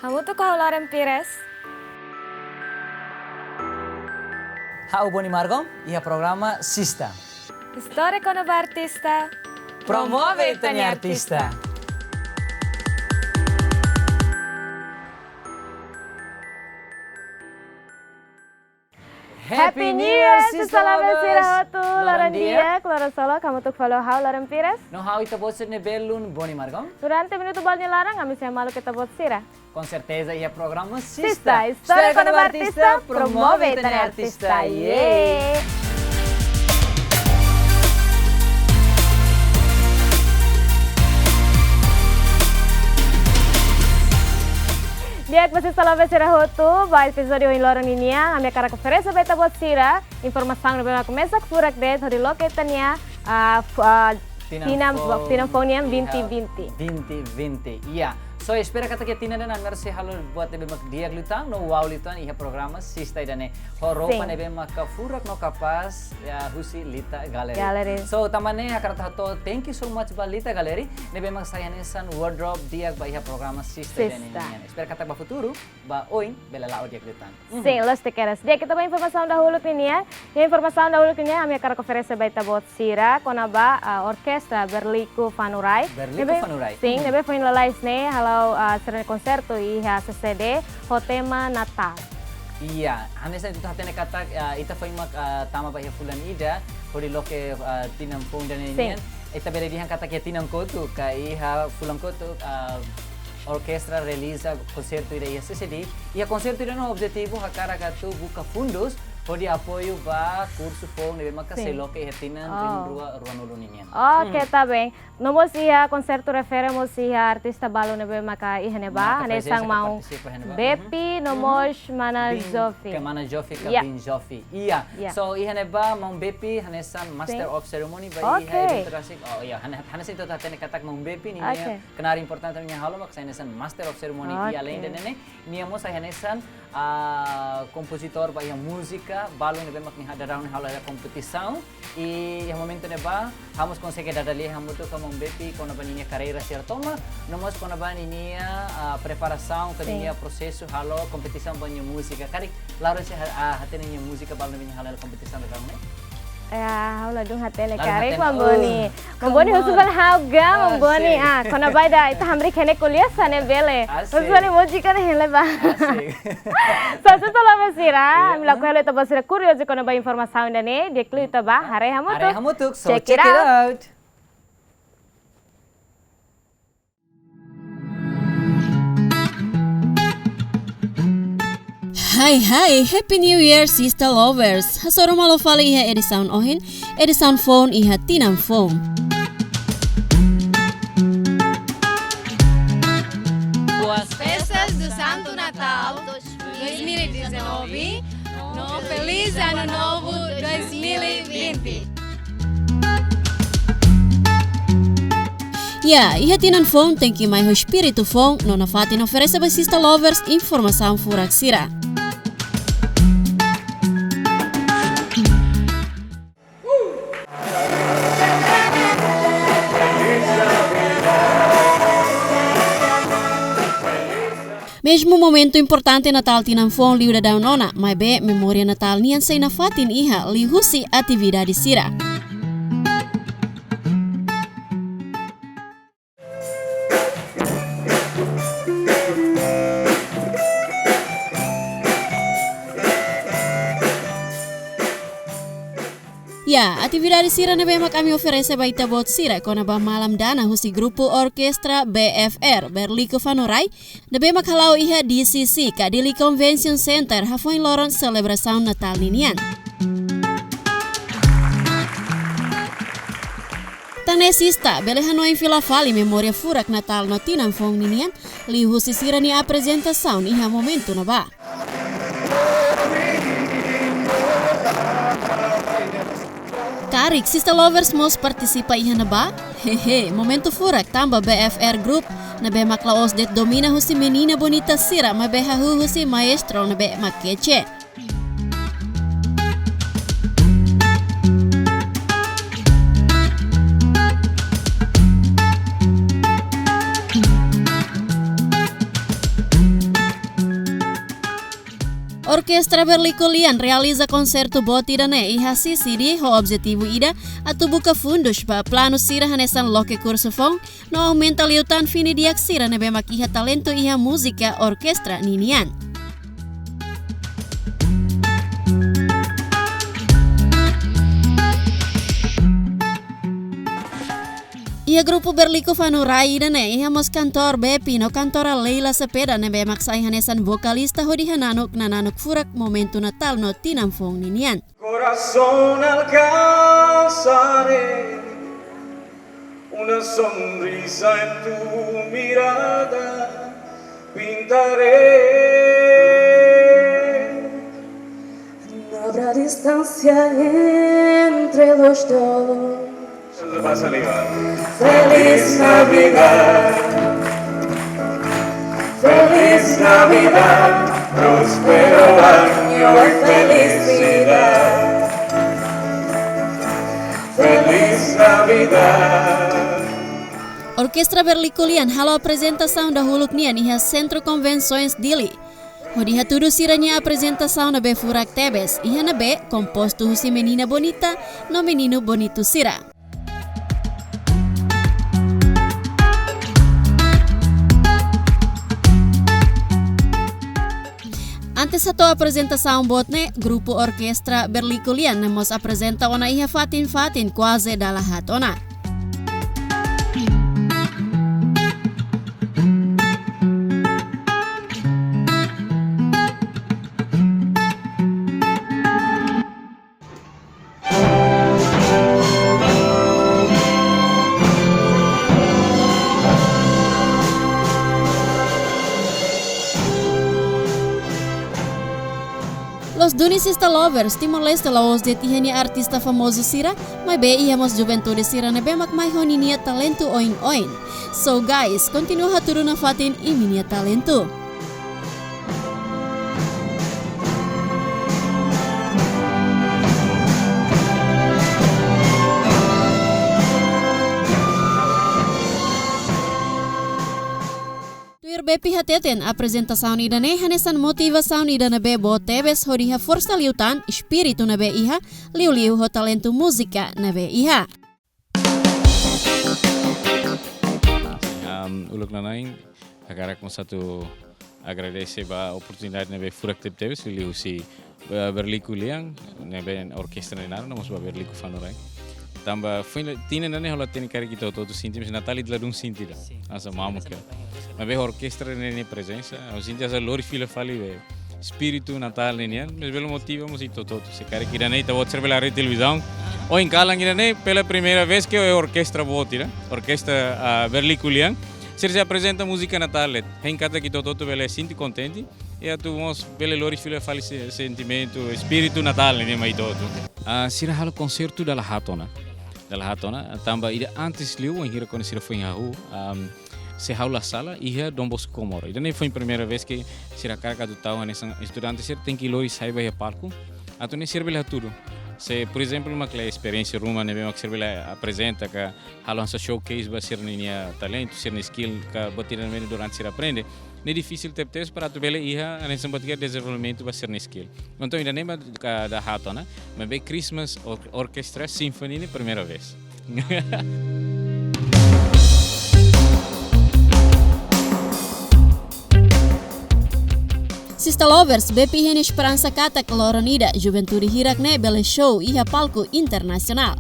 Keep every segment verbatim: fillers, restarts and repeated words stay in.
Hamutuk ho ha'u Loren Pires. Ha'u Boni Margom, iha programa Sista. Istória kona-ba artista. Promove ita-nia artista. Happy New Year, Sista Lovers sira hotu. Loron di'ak, loron solok, hamutuk fali ho ha'u Loren Pires. No ha'u ita-boot sira-nia belun Boni Margom. Durante minutu balu nia laran, ami sei hamaluk ita-boot sira. Com certeza, iha programa Sista. Sista, istória kona-ba artista, promove ita-nia artista. Yeay. Di'ak, ba Sista Lovers sira hotu, ba epizódiu ohin loron ninian, ami hakarak oferese ba ita-boot sira informasaun ne'ebé mak mesak furak de'it hodi loke ita-nia, ah, f-, ah, tinan, tinan foun, tinan foun nian iha vinte vinte. Vinte vinte. Iya. So, espera katak iha tinan ida-ne'e ami sei halo buat ne'ebé mak di'ak liután, no wow liután iha programa Sista ida-ne'e. Ho roupa, sin, ne'ebé mak furak no kapás, ya, husi Lita Gallery. Gallery. So, tanba ne'e hakarak hato'o thank you so much ba Lita Gallery, ne'ebé mak sai hanesan wardrobe di'ak ba iha programa Sista ida-ne'e. Sista. Nian. Espera katak ba futuru, ba oin, bele la'o di'ak liután. Mhm. Sin, loos tebes. Di'ak, ita ba informasaun dahuluk ninian. Iha informasaun dahuluk ninian, ami hakarak oferese ba ita-boot sira kona-ba, ah, orkestra Berliku Fanurai. Berliku Fanurai. Ne'ebé, sin, mhm, ne'ebé foin lalais ne'e hala'o, ah, sira-nia konsertu iha C C D ho tema Natál. Iya, hanesan ita hatene katak, ah, ita foin mak, ah, tama ba iha fulan ida, hodi loke, ah, tinan foun ida-ne'e, sin, nian. Ita bele dehan katak iha tinan kotuk, ka iha fulan kotuk, ah, orkestra realiza konsertu ida iha C C D. Iha konsertu ida-ne'e objetivu hakarak atu buka fundus hodi apoiu ba kursu foun ne'ebé maka, sin, sei loke iha tinan, oh, rihun rua ruanulu ninian. Oke, hmm, tá bem. No mós iha konsertu refere mós iha artista balu ne'ebé maka iha ne'ebá, maka hanesan prezensa, maun ka partisipa iha ne'ebá. Bepi, mhm, no, mhm, mós mana, bin, Jofi. Ka mana Jofi, ka, ya, bin Jofi. Iya. Ya. So, iha ne'ebá maun Bepi hanesan master, sin, of ceremony ba, oke, iha eventu rasik. Oh iya, hane-, hanesan ita hatene katak maun Bepi ninia, oke, knaar importante mak nia halo mak sai hanesan master of ceremony. Oke. I além de ne'e, nia mós sai hanesan, ah, kompozitór ba iha múzika balu ne'ebé mak nia ha-, daudaun nia halo hela kompetisaun. I iha momentu ne'ebá, ha'u mós konsege dada lia hamutuk ho maun Bepi kona-ba ninia karreira sira tomak, no mós kona-ba ninia, ah, preparasaun ka, sin, ninia prosesu halo kompetisaun ba nia múzika. Karik Loren sei ha-, ah, hatene nia múzika balu ne'ebé nia halo hela kompetisaun daudaun ne'e? Ya, ha'u ladún hatene. Ladún karik hatene. Maun Boni. Oh, come on. Maun Boni husu fali ha'u ka, maun Boni. Asik. Ah, kona-ba ida, ita hamriik iha ne'e ko'alia hanesan ne'e bele. Asik. Husu fali múzika ne'e hela ba. Asik. So, Sista Lovers sira, iya, ami lakohi halo ita-boot sira kuriozu kona-ba informasaun ida-ne'e, di'ak liu ita ba haree hamutuk. Haree hamutuk, so check it out. Check it out. Hai, hai, Happy New Year, Sista Lovers. Hasoru malu fali iha edisaun ohin, edisaun foun iha tinan foun. Boas festas do Santo Natal dois mil e dezanove, no Feliz Ano Novo dois mil e vinte. Ya, iha tinan foun tenke mai ho espíritu foun, no nafatin oferese ba Sista Lovers informasaun furak sira. Mezmu momentu importante Natál tinan foun liu daudaun ona, maibé memória Natál nian sei nafatin iha liuhusi atividade sira. Ya, atividade sira ne'ebé mak ami oferese ba ita-boot sira kona-ba malam dana husi grupu orkestra B F R, Berliku Fanurai, ne'ebé mak hala'o iha D C C, ka Dili Convention Center, hafoin loron selebrasaun Natál ninian. Tan ne'e Sista, bele hanoin fila fali memória furak Natál no tinan foun ninian, liuhusi sira-nia aprezentasaun iha momentu ne'ebá. Karik Sista Lovers mós partisipa iha ne'ebá? Hehe, momentu furak tanba B F R Group ne'ebé mak la'ós de'it domina husi menina bonita sira, maibé hahú husi maestro ne'ebé mak kece. Orkestra Berliku Lian realiza konsertu boot ida-ne'e iha C C D ho objetivu ida atu buka fundus ba planu sira hanesan loke kursu foun no aumenta liután fini di'ak sira ne'ebé mak iha talentu iha múzika orkestra ninian. Iha grupu Berliku Fanu Rai ida-ne'e iha mós kantór Bepi no kantora Leila Cepeda ne'ebé mak sai hanesan vokalista hodi hananuk-nananuk furak momentu Natál no tinan foun ninian. Corazón alcanzaré, una sonrisa en tu mirada pintaré. No habrá distancia entre los dos. Feliz Navidad. Feliz Navidad. Próspero año y felicidad. Feliz Navidad. Orkestra Berliku Lian halo aprezentasaun dahuluk nian iha Sentru Konvensoens Dili, hodi hatudu sira-nia aprezentasaun ne'ebé furak tebes, iha ne'ebé kompostu husi menina bonita no meninu bonitu sira. Antes hato'o aprezentasaun boot ne'e, grupu orkestra Berliku Lian ne'e mós aprezenta ona iha fatin-fatin kuaze dala haat ona. Loos duni Sista Lovers, Timor-Leste la'ós de'it iha nia artista famozu sira, maibé iha mós juventude sira ne'ebé mak mai ho ninia talentu oin-oin. So guys, kontinua hatudu nafatin imi-nia talentu. Tuir Bepi hateten, aprezentasaun ida-ne'e hanesan motivasaun ida ne'ebé boot tebes hodi haforsa liután espíritu ne'ebé iha, liuliu ho talentu múzika ne'ebé iha. Am, uluk nanain, hakarak mós atu agradese ba oportunidade ne'ebé furak tebetebes, liuhusi, eh, Berliku Lian, ne'ebé orkestra ne'e naran, no mós ba Berliku Fanu Rai. Tanba foin tinan ida-ne'e ha'u la hatene karik ita hotu-hotu sente, mas Natál ita ladún sente ida. Sin. Hanesan mamuk. Sin, ke. Sin, sin. Maibé orkestra ne'e nia prezensa, ha'u sente hanesan lori fila fali be espíritu Natál ne'e nian, mas bele motiva mós ita hotu-hotu. Se karik ida-ne'e ita-boot sira bele haree televizaun. Ohin kalan ida-ne'e, pela primeira vez ke orkestra boot ida, orkestra, ah, Berliku Lian, sira sei aprezenta múzika Natál de'it. Hein katak ita hotu-hotu bele sente kontente, i atu mós bele lori fila fali se-, sentimentu, espíritu Natál ne'e mai ita hotu. Ah, sira halo konsertu dala haat ona. Dala haat ona, tanba ida antes liu, wainhira kuandu sira foin hahú, am, se ha'u la sala, iha Don Bosco Comoro. Ida-ne'e foin primeira vez ke sira hakarak atu tau hanesan estudante sira tenke lori sai ba iha palku. Atu nune'e sira bele hatudu. Se, por ezemplu, mak iha esperiénsia ruma ne'ebé mak sira bele aprezenta ka halo hanesan showcase ba sira-nia talentu, sira-nia skill ka buat ida ne'ebé durante sira aprende. Ne'e difisil tebetebes para atu bele iha hanesan buat ida dezenvolvimentu ba sira-nia skill. Entaun ida-ne'e mak dala haat ona, maibé Christmas Or-, Orchestra Symphony ne'e primeira vez. Sista Lovers, Bepi iha nia esperansa katak loron ida, juventude hirak-ne'e bele show iha palku internasionál.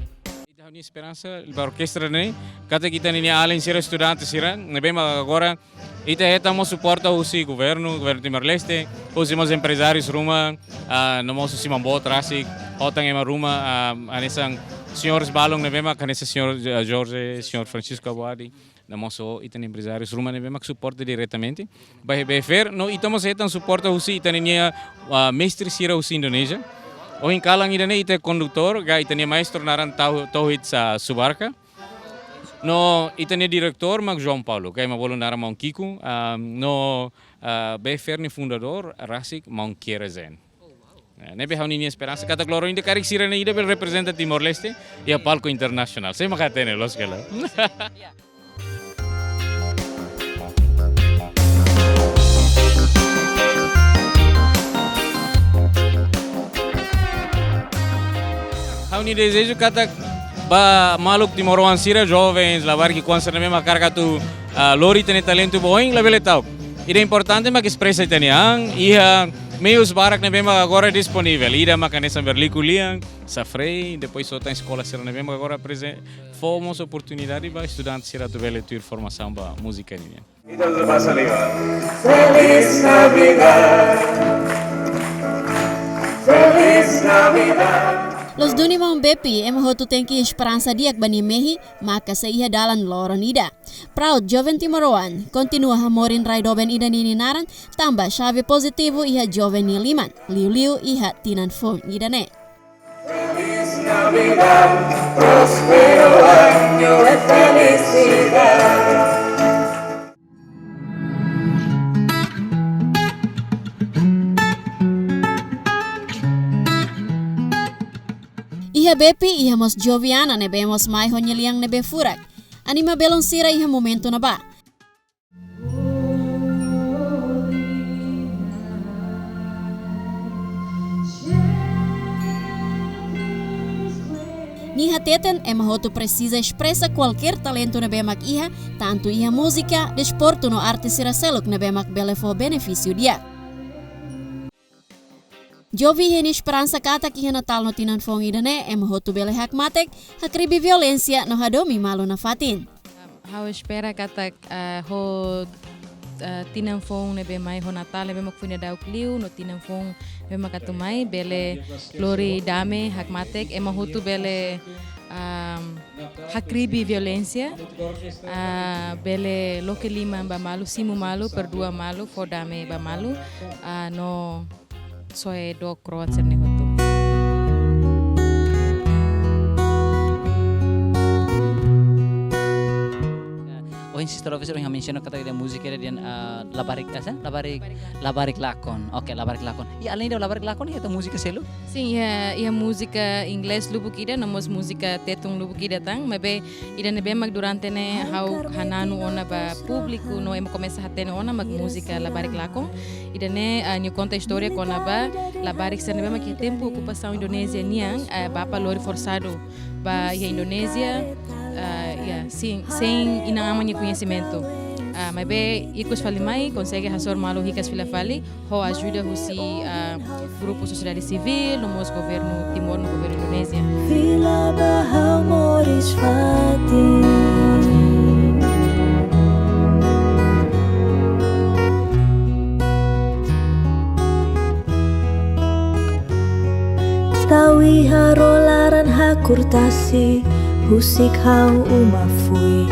Ita-nia esperansa ba orkestra ne'e, katak ita-nia alin sira, estudante sira, ne'ebé mak agora ita hetan mós suporta husi governu, governu Timor-Leste, husi mós emprezárius ruma, ah, no mós husi maun boot rasik, ho tan ema ruma, ah, hanesan señores balun ne'ebé mak hanesan señór, ah, Jorge, señór Francisco Aboadi, no mós ho ita-nia emprezárius ruma ne'ebé mak suporta diretamente. Ba, ba B F R, no ita mós hetan suporta husi ita-nia, ah, mestre sira husi Indonézia. Ohin kalan ida-ne'e ita kondutór, ka ita-nia maestru naran Tau-, Tauhid Sa-, Subarka. No ita-nia diretór mak João Paulo, ka ema bolu naran maun Kiko, ah, no, ah, B F R nia fundadór rasik maun Kiera Zen. Eh, ne'ebé ha'u-nia esperansa katak loron ida karik sira-ne'e ida bele reprezenta Timor-Leste iha palku internasionál. Sé mak hatene, loos ka lae? Ya. Dezeju katak ba maluk timoroan sira, jovens, labarik ki'ikoan sira ne'ebé mak hakarak atu, ah, lori ita-nia talentu ba oin, labele ta'uk. Ida importante mak espresa ita-nia an iha meius barak ne'ebé mak agora disponivel. Ida mak hanesan Berliku lian, Safrei, depois só tan eskola sira ne'ebé mak agora preze-, fó mós oportunidade ba estudante sira atu bele tuir formasaun ba múzika nian. Feliz Navidad. Feliz Navidad. Loos duni maun Bepi, ema hotu tenke iha esperansa di'ak ba nia mehi, maka sei iha dalan loron ida. Proud, joven timoroan, kontinua hamorin rai doben ida-ne'e nia naran, tanba xave pozitivu iha joven nia liman, liuliu iha tinan foun ida-ne'e. Feliz Navidad, próspero año de felicidad. Iha Bepi, iha mós Joviana ne'ebé mós mai ho nia lian ne'ebé furak. Anima belun sira iha momentu ne'ebá. Nia hateten ema hotu presiza espresa kualkér talentu ne'ebé mak iha, tantu iha múzika, desportu no arte sira seluk ne'ebé mak bele fó benefísiu di'ak. Jovi iha nia esperansa katak iha Natál no tinan foun ida-ne'e ema hotu bele hakmatek, hakribi violénsia no hadomi malu nafatin. Ha'u espera katak, ah, ho, ah, tinan foun ne'ebé mai, ho Natál ne'ebé mak foin daudauk liu, no tinan foun ne'ebé mak atu mai, bele lori dame, hakmatek, ema hotu bele, ah, hakribi violénsia, ah, bele loke liman ba malu, simu malu, perdua malu, fó dame ba malu, ah, no soe dook kro'at sira-ne'e hotu. Ohin sista Loves ohin mensiona katak ida múzika ida dehan, ah, labarik, ah, sa? Labarik, labarik lakon. Oke, labarik lakon. Iha além de labarik lakon, iha tan múzika seluk? Sin, iha, iha múzika inglés lubuk ida, no mós múzika tetun lubuk ida tan. Maibé ida ne'ebé mak durante ne'e ha'u hananu ona ba públiku, no ema komesa hatene ona mak múzika labarik lakon. Ida-ne'e, ah, nia konta istória kona-ba labarik sira ne'ebé mak iha tempu okupasaun Indonézia nian, ah, bapa lori forsadu ba iha Indonézia, ah, ya, sin, sein inan-aman nia koñesimentu. Ah, maibé ikus fali mai, konsege hasoru malu hikas fila fali, ho ajuda husi, ah, grupu sosiedade sivíl, no mós governu Timor no governu Indonézia. Fila ba ha'u moris fatin. Tau iha ró laran hakur tasi, husik ha'u uma fui.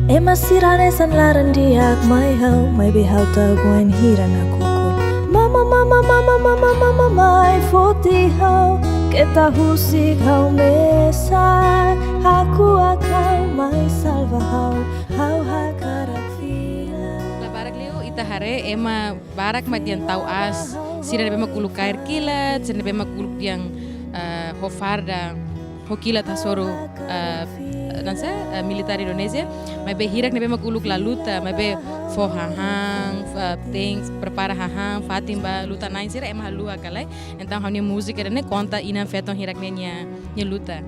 Ema sira hanesan laran di'ak mai ha'u, maibé ha'u tau guan hira nakukun. Mama, mama, mama, mama, mama, mai foti ha'u, keta husik ha'u mesak, hakuak ha'u, mai salva ha'u, ha'u hakarak fila. Labarik liu ita haree ema barak mak dehan tau aas, sira ne'ebé mak uluk kaer kilat, sira ne'ebé mak uluk dehan, eh, ho farda, ho kilat hasoru, eh, hanesan, eh, militár Indonézia, maibé hirak ne'ebé mak uluk la luta, maibé fó hahán, eh, thanks, prepara hahán, fatin ba luta-na'in sira ema haluha ka lae. Entaun ha'u-nia múzika ida-ne'e konta inan-feton hirak ne'e nia, nia luta.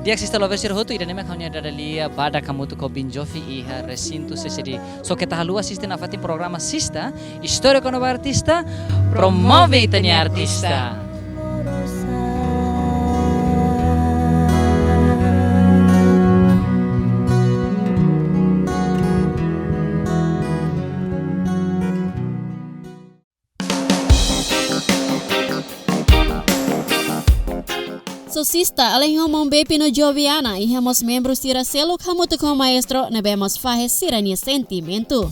Di'ak sista Loves sira hotu, ida-ne'e mak ha'u-nia dada lia badak hamutuk ho Bin Jovi iha resintu C C D. Só keta haluha asiste nafatin programa Sista, istória kona-ba artista, promove ita-nia artista. Só sista, além ho maun Bepi no Joviana, iha mós membru sira seluk hamutuk ho maestro ne'ebé mós fahe sira-nia sentimentu.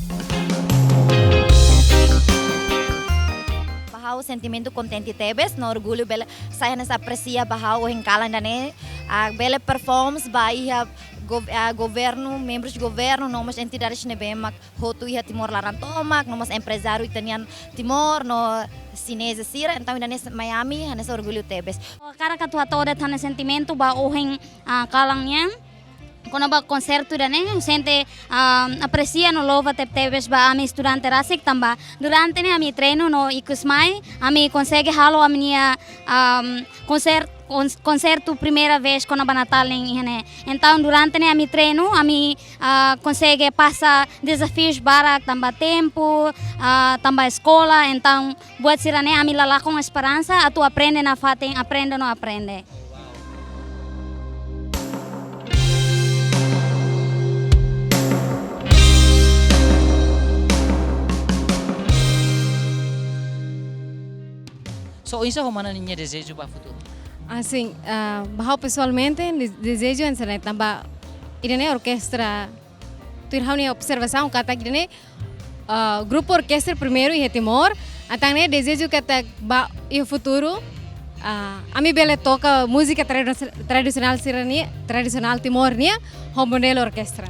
Ba ha'u sentimentu kontente tebes, no orgullu bele sai hanesan apresia ba ha'u ohin kalan ida-ne'e, ah, bele performs ba iha gov-, ah, governu, membrus governu, no mós entidades ne'ebé mak hotu iha Timor laran tomak, no mós emprezáriu ita-nian Timor, no xineze sira, entaun ida-ne'e mai ami hanesan orgullu tebes. Hakarak atu hato'o de'it ha'u-nia sentimentu ba ohin, ah, kalan nian. Kona-ba konsertu ida-ne'e, ha'u sente, ah, apresia no louva tebetebes ba ami estudante rasik tanba durante ne'e ami treinu no ikus mai, ami konsege halo ami-nia, ah, konser-, kons-, konsertu primeira vez kona-ba Natál nian iha ne'e. Entaun durante ne'e ami treinu, ami, ah, konsege pasa dezafius barak tanba tempu, ah, tanba eskola, entaun buat sira-ne'e ami la lakon esperansa, atu aprende nafatin, aprende no aprende. So, oinsá ho mana ninia dezeju ba futuru? Assim, ah, ba ha'u pesoalmente, de-, dezeju hanesan ne'e tanba ida-ne'e orkestra, tuir ha'u-nia observasaun katak ida-ne'e, ah, grupu orkestra primeiru iha Timor, entaun ne'e dezeju katak ba iha futuru, ah, ami bele toka múzika tradu-, tradisionál sira-nian, tradisionál Timor nian, ho modelu orkestra.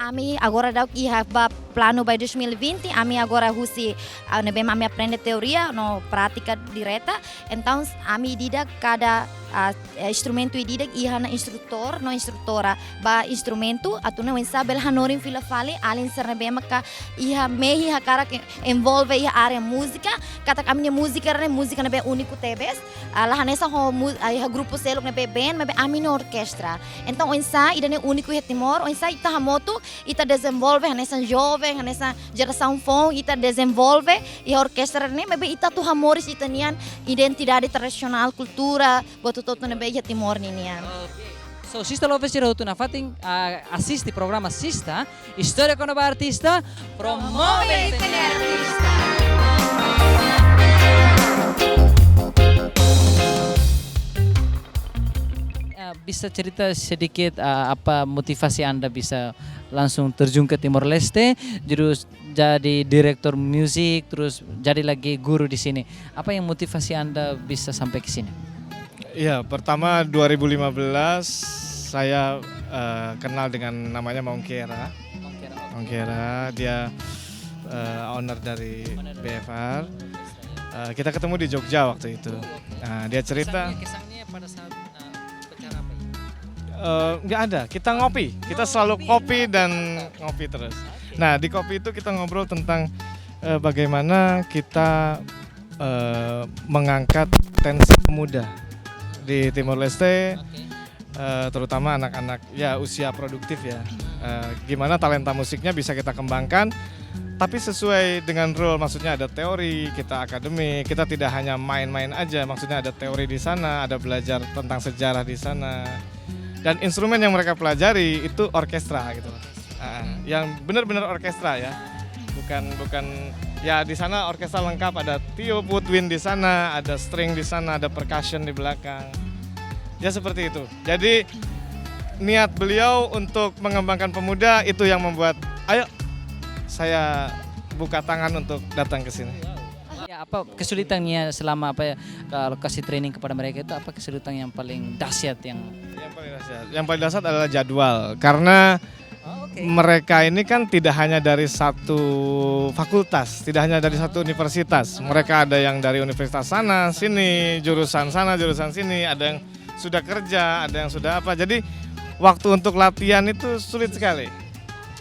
Ami agora daudaun iha ba planu ba dois mil e vinte, ami agora husi, ah, ne'ebé ami aprende teoria no prátika direta. Entaun, ami ida-idak kada, ah, eh, instrumentu ida-idak iha ona instrutór no instrutora ba instrumentu, atu nune'e oinsá bele hanorin fila fali alin sira ne'ebé maka iha mehi hakarak envolve iha área múzika, katak ami-nia múzika ne'e múzika ne'ebé úniku tebes, ah, la hanesan ho mu-, ah, iha grupu seluk ne'ebé band, maibé ami-nia orkestra. Entaun, oinsá ida-ne'e úniku iha Timor, oinsá ita hamutuk, ita dezenvolve, hanesan joven, hanesan jerasaun foun, ita dezenvolve iha orkestra ne'e, maibé ita atu hamoris ita-nian identidade tradisionál, kultura, buat hotu-hotu ne'ebé iha Timor ninian. Oke. So, Sista Lovers sira hotu nafatin, ah, asiste programa Sista, istória kona-ba artista, promove ita-nia artista. Ah, bisa cerita sedikit, ah, apa motivasi Anda bisa langsung terjun ke Timor Leste, terus jadi direktur musik, terus jadi lagi guru di sini. Apa yang motivasi Anda bisa sampai ke sini? Iya, pertama dua ribu lima belas saya, eh, kenal dengan namanya Maung Kera. Maung Kera, oke. Maung Kera, dia, eh, owner dari Owner dari B F R. Eh, kita ketemu di Jogja waktu itu. Oke. Nah, dia cerita. Kesannya, kesannya pada saat, eh, acara apa ini? Eh, nggak ada, kita ngopi. Kita selalu ngopi dan ngopi terus. Oke. Nah, di kopi itu kita ngobrol tentang, eh, bagaimana kita, eh, mengangkat tensi pemuda di Timor Leste, oke, eh, terutama anak-anak, ya, usia produktif, ya. Eh, gimana talenta musiknya bisa kita kembangkan, tapi sesuai dengan rule, maksudnya ada teori, kita akademik, kita tidak hanya main-main aja, maksudnya ada teori di sana, ada belajar tentang sejarah di sana. Dan instrumen yang mereka pelajari itu orkestra gitu. Ah, yang benar-benar orkestra ya. Bukan, bukan, ya, di sana orkestra lengkap, ada tiup woodwind di sana, ada string di sana, ada percussion di belakang. Ya, seperti itu. Jadi niat beliau untuk mengembangkan pemuda itu yang membuat, ayo, saya buka tangan untuk datang ke sini. Ya, apa kesulitannya selama, apa ya, kalau kasih training kepada mereka itu, apa kesulitan yang paling dahsyat yang Yang paling dahsyat, yang paling dahsyat adalah jadwal, karena Oh, oke. mereka ini kan tidak hanya dari satu fakultas, tidak hanya dari satu universitas. Mereka ada yang dari universitas sana sini, jurusan sana, jurusan sini, ada yang sudah kerja, ada yang sudah apa. Jadi waktu untuk latihan itu sulit sekali.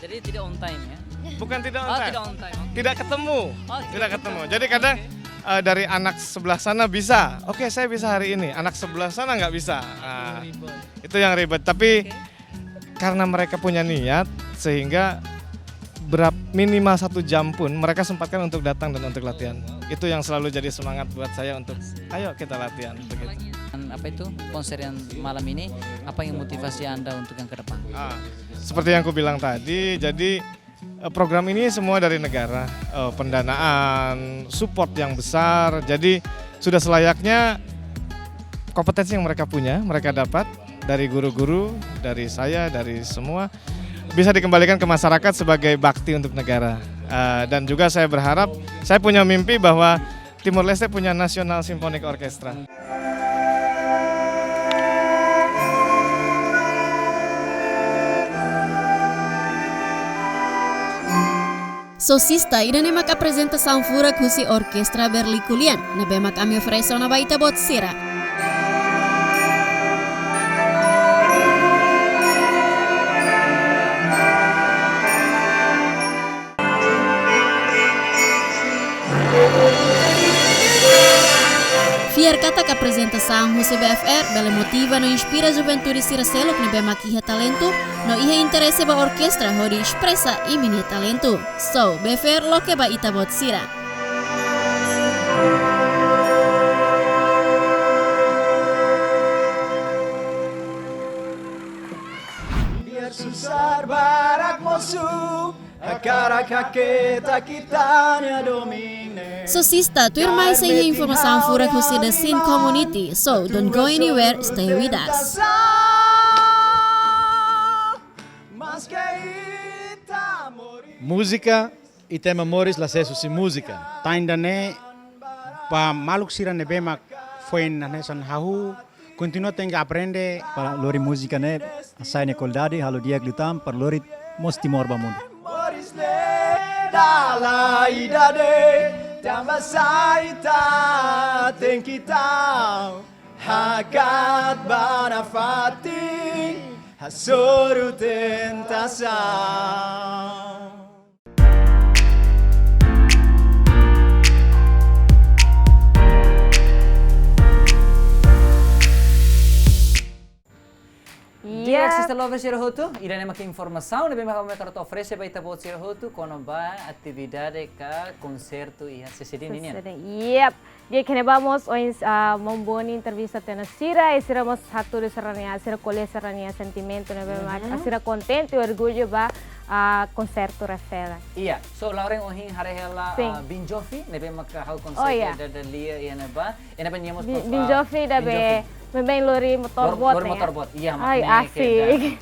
Jadi tidak on time ya? Bukan tidak on Oh, time. tidak on time. Oke. Tidak ketemu. Oh, Tidak tidak ketemu. ketemu. Jadi kadang, Oke. eh, dari anak sebelah sana bisa, "Oke, saya bisa hari ini." Anak sebelah sana nggak bisa. Nah, Ribet. itu yang ribet. Tapi Oke. karena mereka punya niat, sehingga berap-, minimal satu jam pun mereka sempatkan untuk datang dan untuk latihan. Itu yang selalu jadi semangat buat saya untuk, Asik. "Ayo kita latihan," begitu. Dan apa itu, konser yang malam ini, apa yang motivasi Anda untuk yang ke depan? Ah, seperti yang aku bilang tadi, jadi, eh, program ini semua dari negara, eh, pendanaan, support yang besar. Jadi sudah selayaknya kompetensi yang mereka punya, mereka dapat dari guru-guru, dari saya, dari semua, bisa dikembalikan ke masyarakat sebagai bakti untuk negara. Eh, dan juga saya berharap, saya punya mimpi bahwa Timor Leste punya National Symphonic Orchestra. So Sista, ida-ne'e mak aprezentasaun furak husi Orkestra Berliku Lian, ne'ebé mak ami oferese ona ba ita-boot sira. Fiar katak aprezentasaun husi B F R bele motiva no inspira juventude sira seluk ne'ebé mak iha talentu no iha interese ba orkestra hodi espresa imi-nia talentu. So, B F R loke ba ita-boot sira. Biar susar barak mosu, hakarak haketak ita-nia domin ne'e. So sista, tuirmai sei iha informasaun furak husi The Scene Community. So, don't go anywhere, stay with us. Múzika i tema moris la sees husi múzika. Tan ida-ne'e ba maluk sira ne'ebé mak foin hanesan hahú, kontinua tenke aprende. Para lori múzika ne'e hasai nia kualidade, halo di'ak liután, para lori mós Timor ba mundu. Moris ne'e dala ida de'it, tanba sá ita tenke tau hakat ba nafatin, hasoru tentasaun. Di'ak, sista lovers sira hotu, ida-ne'e mak informasaun ne'ebé mak ha'u hakarak oferese ba ita-boot sira hotu kona-ba atividade ka konsertu iha C C D ninian. C C D, yep. Di'ak, iha ne'ebá mós ohin, ah, maun Boni entrevista tiha ona sira, i sira mós hatudu sira-nia, sira ko'alia sira-nia sentimentu ne'ebé mak, mhm, sira kontente, orgullu ba, ah, konsertu Refera. Iya, so Lauren ohin haree hela, sin, ah, Bon Jovi, ne'ebé mak ha'u, oh, konsege, iya, dada lia iha ne'ebá. Iha ne'ebá nia mós, Bon, ah, Bon Jovi ida, Bon Jovi, be, be, be lori motor, lor-, boot, lori, ya? Motor boot, iya, mak, ai, ne'e asik. Kedan.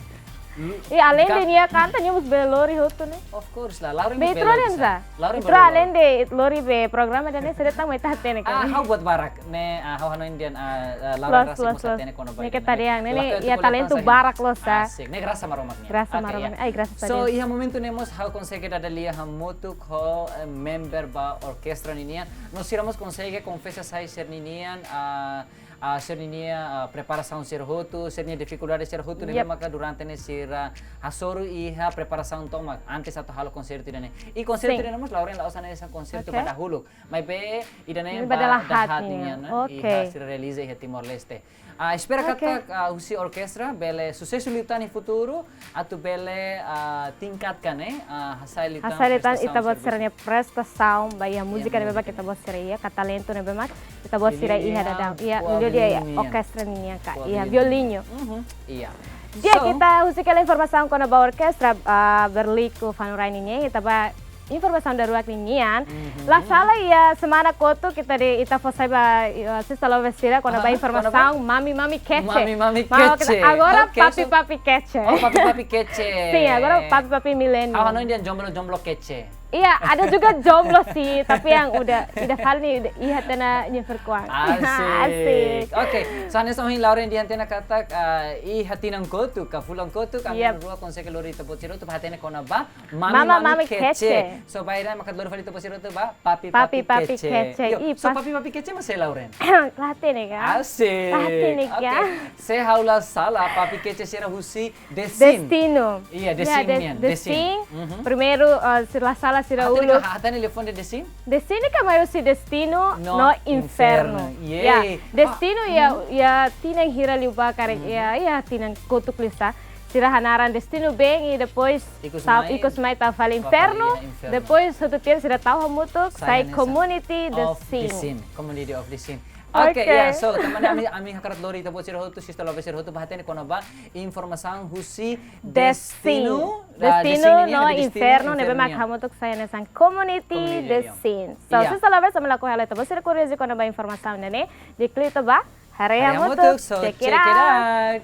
Lu-, i alende ka- nia kanta, nia mós bele lori hotu ne'e. Of course lah, Lauren mós bele lori, sa. Be, Lauren bele lori. Alende lori be programa ida-ne'e, sira tan mai ita hatene ka. Ah, ha'u buat barak ne'e, ah, ha'u hanoin dehan, ah, ah, Lauren, loos, rasik, loos, mós, loos, hatene kona-ba ne'e ida-ne'e. Kedan, ne'e, ne'e, loos, iha talentu barak loos, sa. Asik, ne'e grasa Maromak nian. Grasa Maromak nian. Oke, ya. Ai, grasas a Deus. So, iha momentu ne'e mós ha'u konsege dada lia hamutuk ho, eh, member ba orkestra ninian. No sira mós konsege konfesa sai sira-ninian, ah, ah, sira-ninia, ah, preparasaun sira hotu, sira-nia difikuldade sira hotu, ne'ebé, yep, maka durante ne'e sira hasoru iha preparasaun tomak antes atu halo konsertu ida-ne'e. I konsertu, sin, ida-ne'e mós Lauren la'ós hanesan konsertu, oke, ba dahuluk. Maibé ida-ne'e, ne'e ba, ba dala, dala haat, haat nian, nian, ne'e? Oke. Iha sira realiza iha Timor-Leste. Ah, espera, oke, katak, ah, husi orkestra bele susesu liután iha futuru, atu bele, ah, tingkatkan, eh, ah, hasai liután, hasai liután prestasaun ita-boot sira-nia prestasaun ba iha múzika ne'ebé mak ita-boot sira iha, ka talentu ne'ebé mak ita-boot sira iha daudaun. Iya, melhor dia, iya, orkestra ninian ka, iya, violinu. Mhm, iya. Di'ak, so, ita husik hela informasaun kona-ba orkestra, ah, Berliku Fanurain ninian, ita ba informasaun daruak ninian. Mhm. La sala iha semana kotuk ita de, ita fó sai ba, eh, sista lovers sira kona-ba, aha, informasaun kona-ba? Mami Mami Kece. Mami Mami Kece. Agora, oke, papi, so, papi kece. Oh, papi papi kece. Sin, agora papi papi milenial. Ha'u hanoin dehan jomblo jomblo kece. Iya, ada juga jomblo sih, tapi yang udah, udah fal nih, udah, iha tiha ona nia verkuan. Asik. Asik. Oke, so hanesan ohin Lauren dehan tiha ona katak, eh, iha tinan kotuk, ka fulan kotuk, ami, yep, na'in-rua konsege lori ita-boot sira hotu ba hatene kona-ba Mami, mama, mami, mami kece. Kece. So, ba ida-ne'e mak hakarak lori fali ita-boot sira hotu ba papi, papi, papi, papi kece. Kece. Yo, ih, so, pas. Papi, papi kece mak sé, Lauren? La hatene ka? Asik. La hatene ka? Oke. Sé ha'u la sala, papi kece sira husi The Scene. Destino. Iya, The, ya, Scene The, nian. The, The Scene. Scene. Mhm. Primeiru, eh, se la sala sira uluk. Hatene ka, hatene liafuan The Scene? The Scene ka mai husi destinu no, no infernu. Infernu. Yeay. Ya, destinu, ah, ya, mhm, ya tinan hira liubá karik, mhm, ya, ya tinan kotuk liu sá. Sira hanaran destinu been i depois ikus tau, mai, ikus mai tau fali infernu. Tau fali, ya, infernu. Depois hotu tiha sira tau hamutuk, sai, sai hanesan community The Scene. Of The Scene. Community of The Scene. Oke. Oke, ya, so, tanba ne'e ami, ami hakarak lori ita-boot sira hotu, sista lovers sira hotu, ba hatene kona-ba informasaun husi destinu. Destinu. Ah, destinu, destinu nian, no destinu, infernu, ne'ebé mak infernu nian. Hamutuk sai hanesan community, community The Scene. So, ya, sista lovers, ami lakohi halo ita-boot sira kuriozu kona-ba informasaun ne'e, di'ak liu ita ba haree hamutuk. Haree hamutuk, so check it out. Check it out.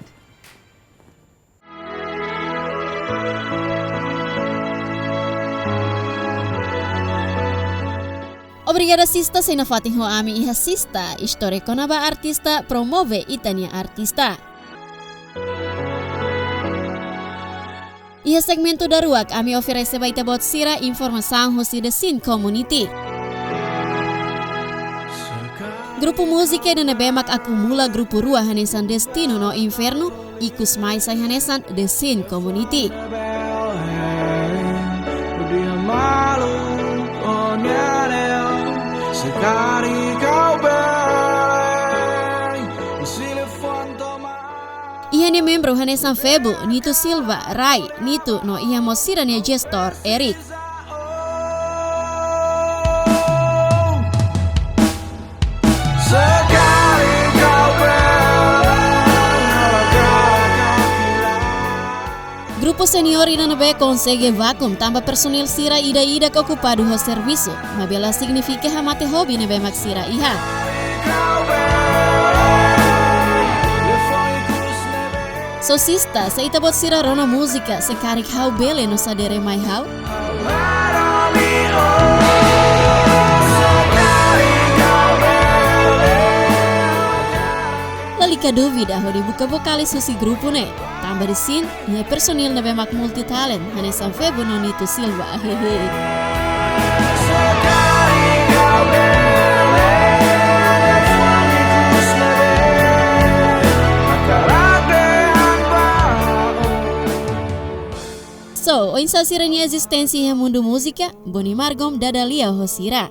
Obrigada sista, sei nafatin ho ami iha sista, istória kona-ba artista promove ita-nia artista. Iha segmentu daruak, ami oferese ba ita-boot sira informasaun husi The Scene Community. Grupu múzika ida ne'ebé mak akumula grupu rua hanesan Destinu no Infernu, ikus mai sai hanesan The Scene Community. Se karik kau bele Nia membru hanesan Febo, Nito Silva, Rai, Nito no iha mós sira-nia jestór, Eric. Grupu seniór ida ne'ebé konsege vakum tanba personel sira ida-idak okupadu ho servisu, maibé la signifika hamate hobi ne'ebé mak sira iha. Só sista, se ita-boot sira rona múzika, Se Karik Ha'u Bele no Sadere Mai Ha'u. Lalika dúvida hodi buka vokalis husi grupu ne'e. Tanba Desin, nia personel ne'ebé mak multitalent, hanesan Febo no Nito Silva. Hehe. So, oinsá sira-nia ezisténsia iha mundu múzika, Bonnie Margom dada lia ho sira.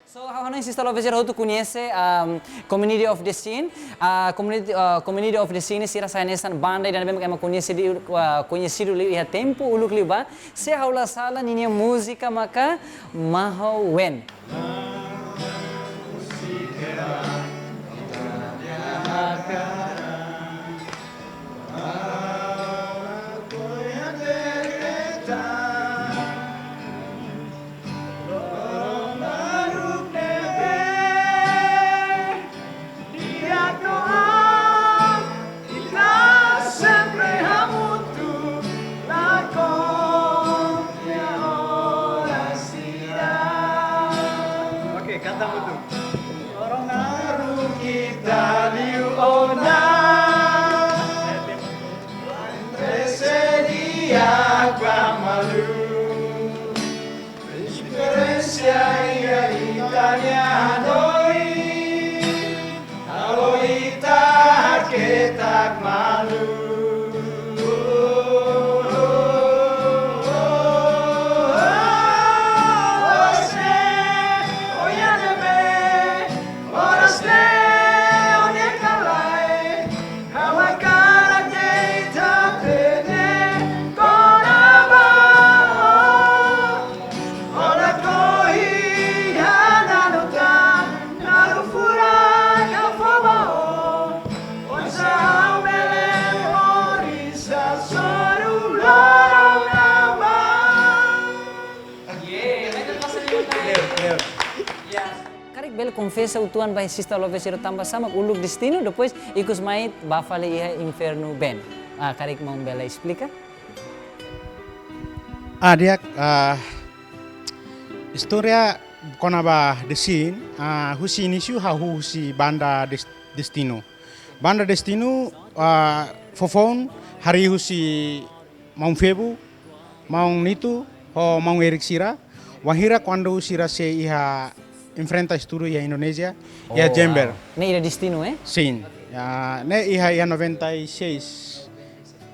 So, ha'u hanoin sista Love Zero hotu koñese, um, Community of the Scene. Ah, Community, ah, Community of the Scene sira sai hanesan banda ida ne'ebé mak ema koñese di, ah, koñesidu liu iha tempu uluk liubá. Se ha'u la sala ninia múzika maka Maho Wen. Oke, kanta hamutuk. Loron naruk ita liu ona. Entre se di'ak ba malu. Diferensia iha ita-nia hanoin. Halo ita haketak malu. Oras ne'e, oian ne'ebé, oras ne'e, o-nia ka lae. Ha'u hakarak de'it hatene kona-ba ona kohi hananu tan, nanu furak ka fó ba o. Oinsá ha'u bele moris hasoru loron aban. Karik bele konfesa uitoan ba sista Love Zero tanba sá mak uluk Destino, depois ikus mai bá fali iha Infernu Band. Ah, karik maun bele esplika? Ah, di'ak, ah, istória kona-ba Desin, ah, husi inísiu hahú husi banda Des-, Destino. Banda Destino, ah, foufoun harii husi maun Febo, maun Nito, ho maun Eric sira. Wainhira kuandu sira sei iha enfrenta estudu iha Indonézia, iha Jember. Ne'e iha Destino, eh? Sin. Ya, ne'e iha, iha noventa e seis.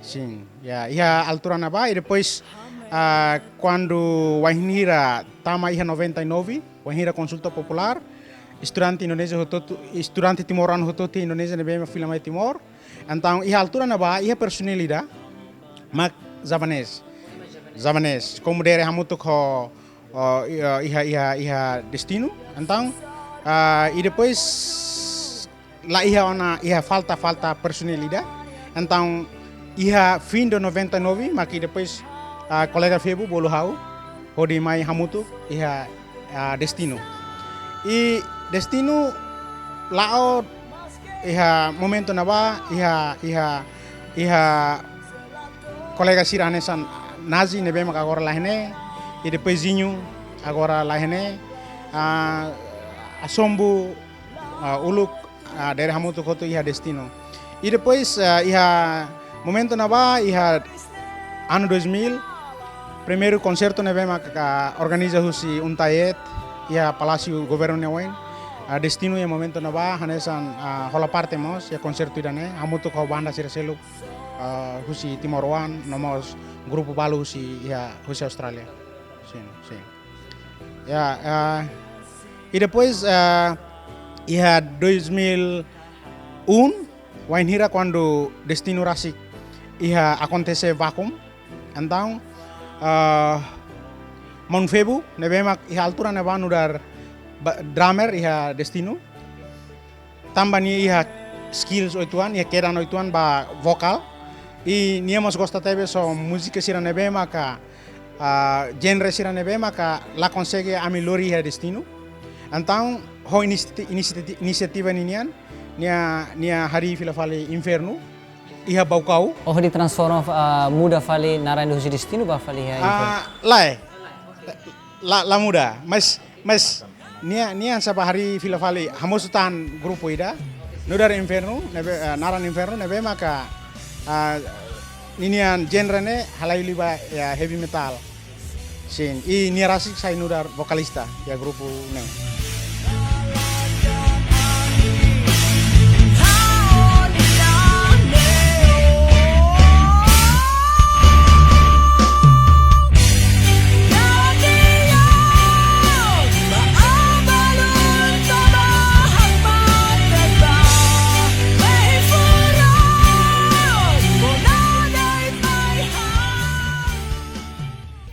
Sin. Ya, iha altura ne'ebá, i depois, ah, kuandu wainhira tama iha noventa e nove, wainhira konsulta populár, estudante Indonézia hotu-hotu, estudante timoroan hotu-hotu Indonézia ne'ebé mak fila mai Timor. Entaun, iha altura ne'ebá, iha personel ida mak javanés. Javanés. Komu dere hamutuk ho, ho, iha, iha, iha, iha Destino. Entaun, ah, i depois la iha ona, iha falta, falta personel ida. Entaun, iha fim de noventa e nove, mak i depois, ah, kolega Febo bolu ha'u hodi mai hamutuk iha, ah, Destino. I Destino la'o iha momentu ne'ebá, iha, iha, iha kolega sira hanesan Nazi ne'ebé mak agora la iha ne'e, i depois Zinho agora la iha ne'e, ah, Asombu, ah, uluk, ah, dere hamutuk hotu iha Destino. I depois, ah, iha momentu ne'ebá, iha anu dois mil, primeiru konsertu ne'ebé mak organiza husi UNTAET, iha Palásiu Governu nia oin, ah, Destino iha momentu ne'ebá, hanesan, ah, hola parte mós, iha konsertu ida-ne'e, hamutuk ho banda sira seluk, ah, husi timoroan, no mós grupu balu husi iha, husi Austrália. Sin, sin. Ya, ah, i depois, ah, iha dois mil e um, Wainhira kuandu Destinu rasik iha akontese vakum. Entaun, ah, maun Febu, ne'ebé mak iha altura ne'ebá nu'udar ba-, drummer iha Destinu. Tanba nia iha skills oituan, iha kedan oituan ba vokál. I nia mós gosta tebes ho múzika sira ne'ebé maka, ah, genre sira ne'ebé maka la konsege ami lori iha Destinu. Entaun, ho inisiati-, inisiati-, inisiativa ninian, nia, nia harii fila fali Infernu, iha Baucau. Oh, hodi transforma, ah, muda fali naran husi Destinu ba fali iha Infernu? Ah, lae. La, la muda. Mas, mas, nia, nia hanesan ba harii fila fali hamosu tan grupu ida. Nu'udar Infernu, ne'ebé, ah, naran Infernu, ne'ebé maka, ah, ninian genre ne'e halai liu ba iha heavy metal. Sin, i nia rasik sai nu'udar vokalista iha grupu ne'e.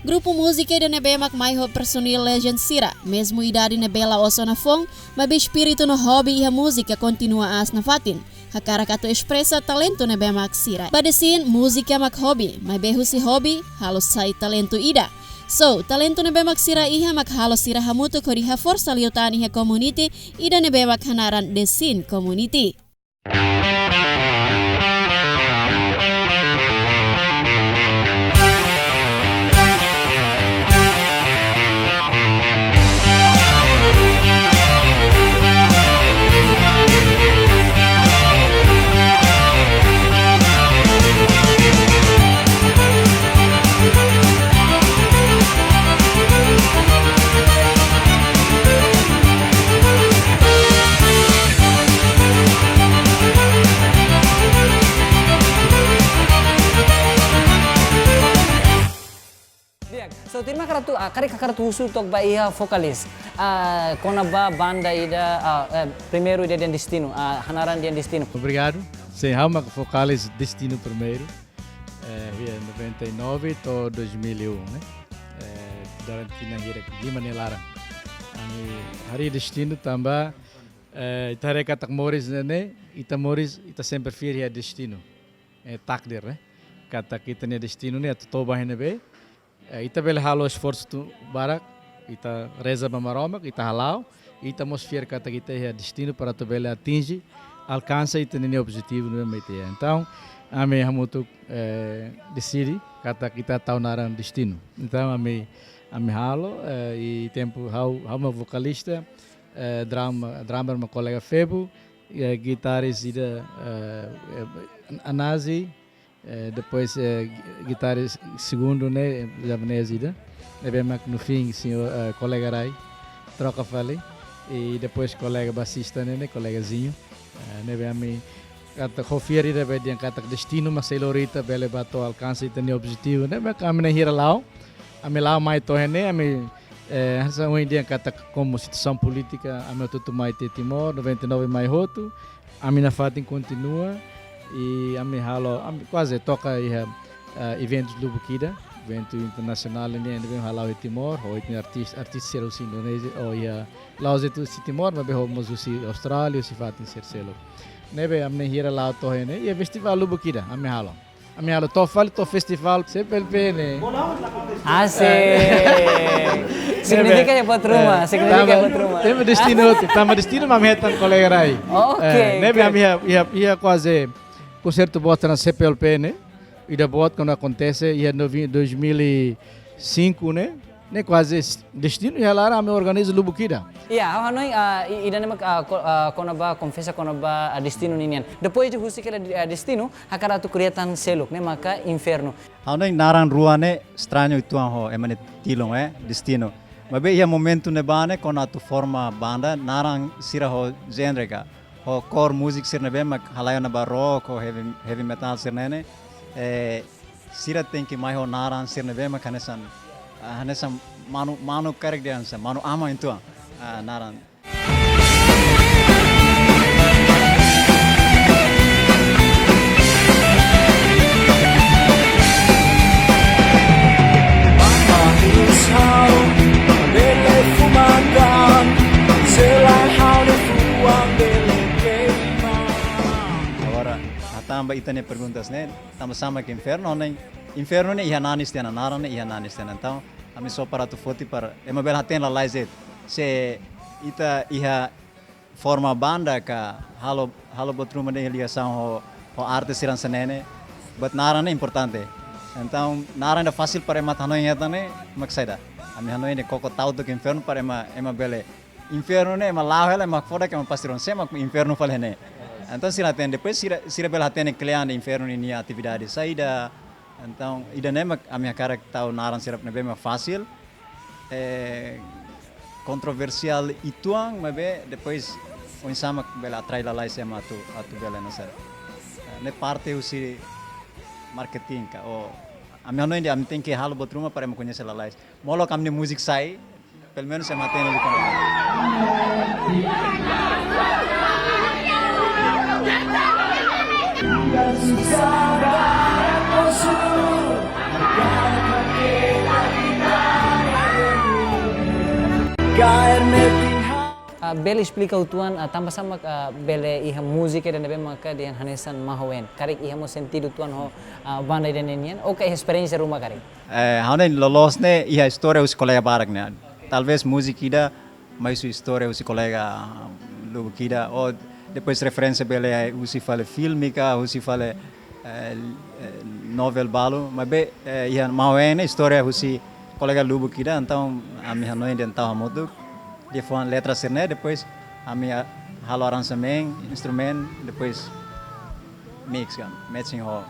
Grupu múzika ida ne'ebé mak mai ho personil legend sira, mezmu idade ne'ebé la'ós ona foun, maibé espíritu no hobi iha múzika kontinua aas nafatin. Hakarak atu espresa talentu ne'ebé mak sira. Ba The Scene, múzika mak hobi, maibé husi hobi, halo sai talentu ida. So, talentu ne'ebé mak sira iha mak halo sira hamutuk hodi haforsa liután iha community ida ne'ebé mak hanaran The Scene Community. Di'ak, so, tuirmai hakarak atu, ah, karik hakarak atu husu took ba iha vokalis. Ah, kona-ba banda ida, ah, eh, primeiru ida dehan Destinu, ah, hanaran dehan Destinu. Obrigadu. Sin, ha'u mak vokalis Destinu primeiru. Eh, iha noventa e nove to'o dois mil e um, ne'e? Eh, durante tinan hirak lima nia laran. Ami harii Destinu tanba, eh, ita haree katak moris ne'e, ne'e, ita moris, ita sempre fiar iha Destinu. Eh, takdir, ne'e? Katak ita-nia destinu ne'e atu to'o ba iha ne'ebé. Eh, ita bele halo esforsu atu barak, ita reza ba Maromak, ita hala'o, ita mós fiar katak ita iha destinu para atu bele atinje, alkansa ita-nia objetivu ne'ebé mak ita iha. Entaun, ami hamutuk, eh, deside katak ita tau naran Destinu. Entaun, ami, ami halo, eh, i tempu ha'u, ha'u mak vokalista, eh, drama, drummer mak kolega Febu, eh, gitaris ida, eh, eh, Anazi, eh, depois, eh, gi-, gitaris segundu ne'e, eh, japonés ida. Ne'ebé mak no fim, señór, eh, kolega Rai, troka fali. I depois kolega basista ne'e, ne'e, kolega Zinho. Eh, ne'ebé ami katak ho fiar ida be dehan katak destinu mak sei lori ita bele ba to'o alkansa ita-nia objetivu. Ne'ebé mak ami na'in hira la'o. Ami la'o mai to'o iha ne'e, ami, eh, hanesan ohin dehan katak komu situasaun polítika, ami hotu-hotu mai tiha Timor, noventa e nove mai hotu. Ami nafatin kontinua, i ami halo, ami kuaze toka iha, eh, eventus lubuk ida, eventu internasionál nian ne'ebé hala'o iha Timor, ho ita-nia artis-, artista sira husi Indonézia, ou iha, la'ós de'it husi Timor, maibé ho mós husi Austrália, husi fatin sira seluk. Ne'ebé ami na'in hira la'o to'o iha ne'e, iha festivál lubuk ida, ami halo. Ami halo to'o fali, to'o festivál, C P L P ne'e. Asik. Signifika iha buat ruma, eh, signifika tanba, iha buat ruma. Tanba destinu, tanba destinu mak ami hetan kolega Rai. Oke, eh, ne'ebé oke. Ami iha, iha, iha kuaze konsertu boot ona C P L P ne'e. Ida boot kuandu akontese iha novi-, dois mil e cinco ne'e. Ne'e kuaze s-, destinu iha laran ami organiza lubuk ida. Iya, ha'u hanoin, ah, i-, ida-ne'e mak, ah, ko-, ah, kona-ba, konfesa kona-ba, ah, destinu ninian. Depois de husik hela, ah, destinu, hakarak atu kria tan seluk, ne'e maka Infernu. Ha'u hanoin naran rua ne'e estrañu uitoan ho ema nia tilun, eh, destinu. Maibé iha momentu ne'ebá ne'e kuandu atu forma banda, naran sira ho genre ka, ho kór múzika sira ne'ebé mak halai ona ba rock, ho heavy, heavy metal sira ne'e ne'e, eh, sira tenke mai ho naran sira ne'ebé mak hanesan, ah, hanesan manu, manu karik dehan hanesan, manu aman uitoan, ah, naran. Ha'u bele fumatan, selae ha'u-nia fuan bele keima. Agora, hatán ba ita-nia perguntas ne'e, tanba sá mak infernu, ne'e? Infernu ne'e iha nanis tiha ona, naran ne'e iha nanis tiha ona. Entaun, ami só para atu foti para ema bele hatene lalais de'it. Se ita iha forma banda ka halo, halo buat ruma ne'e ligasaun ho, ho arte sira hanesan ne'e, buat naran ne'e importante. Entaun, naran ida fasil para ema atu hanoin hetan ne'e, mak saida? Ami hanoin ne'e koko tau to'o infernu para ema, ema bele. Infernu ne'e, ema la'o hela, ema hakfodak, ema pasti rona sé mak infernu fali ne'e. Entaun, sira hatene, depois sira, sira bele hatene kle'an de'it infernu ninia atividade saida. Entaun, ida-ne'e mak ami hakarak tau naran sira ne'ebé mak fasil, eh, kontroversiál uitoan, maibé depois oinsá mak bele atrai lalais ema atu, atu bele hanesan. Eh, ne'e parte husi marketing ka, ou ami hanoin de'it ami tenke halo buat ruma para ema koñese lalais. Molok ami-nia múzika sai, pelumenus ema hatene liu kona-ba. Ah, bele esplika uitoan, ah, tanba sá mak, ah, bele iha múzika ida ne'ebé maka dehan hanesan Maho Ween. Karik iha mós sentidu uitoan ho, ah, banda ida-ne'e nian, ou ka iha esperiénsia ruma karik? Eh, ha'u-nia loloos ne'e iha istória husi kolega barak ne'e. Talvés múzika ida mai husi istória husi kolega, ah, lubuk ida, ou depois referénsia bele husi fali filme ka, husi fali, eh, eh, novel balu, maibé, eh, iha Maho Ween ne'e istória husi kolega lubuk ida, entaun ami hanoin de'it tau hamutuk, dehan letra sira-ne'e, depois ami, ah, halo aranjamentu, instrumentu, depois mix ka, matching ho,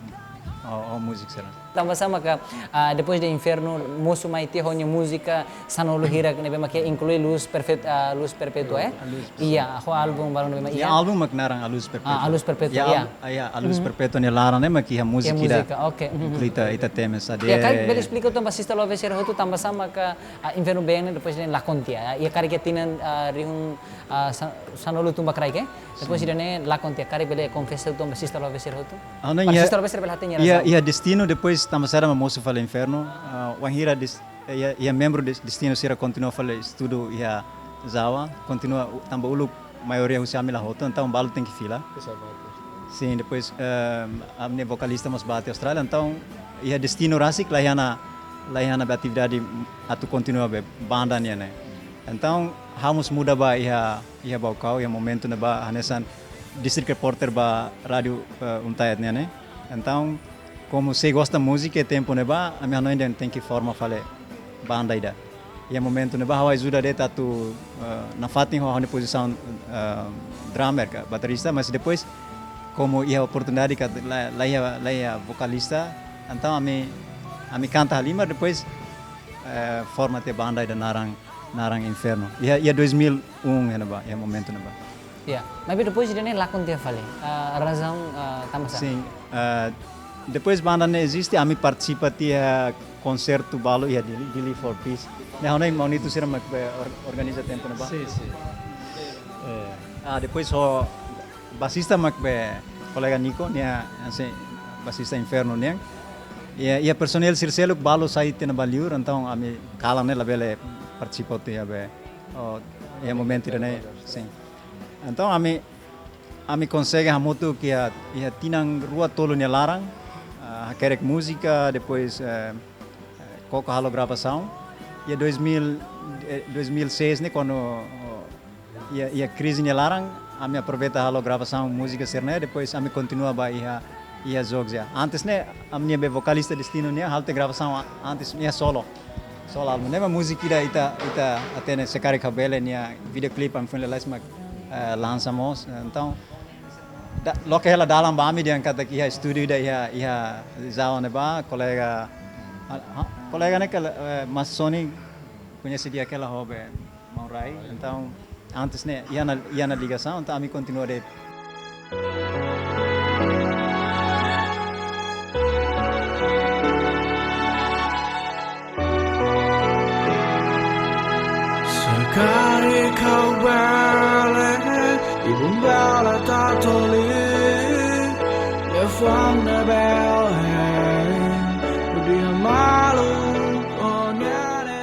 ho, ho múzika sira. Tanba sá maka, ah, depois de Infernu, mosu mai tiha ho nia múzika sanulu hirak ne'ebé mak inklui Luz Perfet-, ah, Luz Perpétua, eh? A Luz Perpétua. Iya, ho álbum baru ne'ebé mak, iya. Nia álbum mak naran A Luz Perpétua. Ah, A Luz Perpétua, iya. Nia al-, ah, iya, A Luz Perpétua nia laran ne'e mak iha múzika ida. Iha múzika, oke. Mhm. Inklui ita, ita tema saida. Iya, karik bele esplika uitoan ba sista Love sira hotu tanba sá maka, ah, Infernu Band ne'e depois ne'e lakon tiha. Iya, karik iha tinan, ah, rihun, ah, sa-, sanulu tun ba kraik, eh? Depois ida-ne'e lakon tiha, karik bele konfesa uitoan ba sista Love sira hotu. Ah, não, para sista Love sira bele hatene nia razaun. Iha, iha Destino, depois tanba saida mak mosu fali Infernu. Ah, wainhira des-, iha, iha membru des-, Destino sira kontinua fali estudu iha Jawa, kontinua u-, tanba uluk maioria husi ami la hotu, entaun balu tenke fila. Sin, depois, ehm, ami-nia vokalista mós bá to'o Austrália, entaun iha Destino rasik la iha ona, la iha ona be atividade atu kontinua be banda nian ne'e. Entaun, ha'u mós muda ba iha, iha Baucau, iha momentu ne'ebá, hanesan district reporter ba rádiu, eh, Untaet nian ne'e. Entaun, komu sei gosta múzika iha tempu ne'ebá, ami hanoin dehan tenke forma fali banda ida. Iha momentu ne'ebá ha'u ajuda de'it atu, eh, nafatin ho ha'u-nia pozisaun, eh, drummer ka baterista, mas depois, komu iha oportunidade ka la, la iha, la iha vokalista, entaun ami, ami kanta halimar, depois, eh, forma tiha banda ida naran, naran Infernu. Iha, iha dois mil e um iha ne'ebá, iha momentu ne'ebá. Iya, maibé depois ida-ne'e lakon tiha fali. Ah, razaun, ah, tanba sá? Sin, ah, depois banda ne'e eziste, ami partisipa tiha konsertu balu iha Dili, Dili for Peace. Ne'e ha'u-nia maun Nito sira mak be or-, organiza tempu ne'ebá. Sin, sin. Eh. Ah, depois ho basista mak be kolega Nico, nia hanesan basista Infernu nian. Iha, iha personel sira seluk balu sai tiha ona ba liur, entaun ami kalan ne'e labele partisipa tiha be, oh, iha momentu ida-ne'e, sin. Entaun ami, ami konsege hamutuk iha, iha tinan rua tolu nia laran, ah, hakerek múzika, depois, eh, eh, koko halo gravasaun. Iha dois mil, eh, dois mil e seis ne'e, kuandu, oh, iha, iha krize nia laran, ami aproveita halo gravasaun múzika sira-ne'e, depois ami kontinua ba iha, iha Jogja. Antes ne'e, ami-nia be vokalista Destino nian, halo tiha gravasaun a-, antes iha solo. Solo álbum. Ne'e mak múzika ida ita, ita hatene Se Karik Ha'u Bele nia videoclip ami foin lalais mak, eh, lansa mós. Entaun, da-, loke hela dalan ba ami dehan katak iha estúdiu ida iha, iha Jawa ne'ebá, kolega, ah, ah, kolega ne'e kala, eh, Masoni, koñese di'ak hela ho be maun Rai. Entaun, antes ne'e, iha ona, iha ona ligasaun, entaun ami kontinua de'it. Se karik ha'u bele, ibun bele tatoli, liafuan ne'e bele, hodi malu, oh, nene.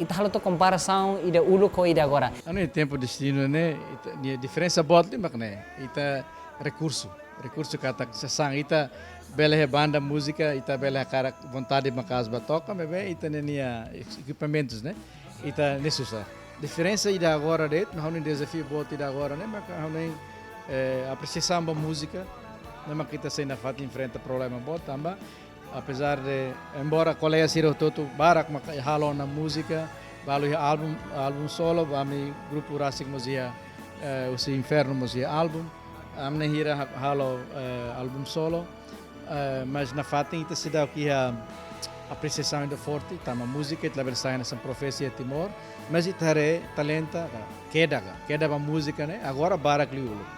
Ita halo to'o komparasaun ida uluk ho ida agora. Anu, iha tempu Destino ne'e, ita, nia diferensa boot liu mak ne'e. Ita rekursu, rekursu katak sasán, ita bele iha banda múzika, ita bele iha karik vontade maka'as ba toka, maibé ita-nia ekipamentus ne'e, ita ne'e susar. Diferensa ida agora de'it, no ha'u-nia dezafiu boot ida agora ne'e, maka ha'u-nia, eh, apresiasaun ba múzika, ne'e mak ita sei nafatin enfrenta problema boot, tanba, apezar de, embora kolega sira hotu-hotu barak mak halo ona múzika, balu iha álbum, álbum solo, ba ami grupu rasik mós iha, eh, husi Inferno mós iha álbum, ami-nia hira ha-, halo, eh, álbum solo, eh, mas nafatin ita seidauk iha apresiasaun ida forte, tanba múzika ita labele sai hanesan profesi iha Timor, mas ita haree talentu, ka, kedas, ka, kedas ba múzika ne'e, agora barak liu uluk.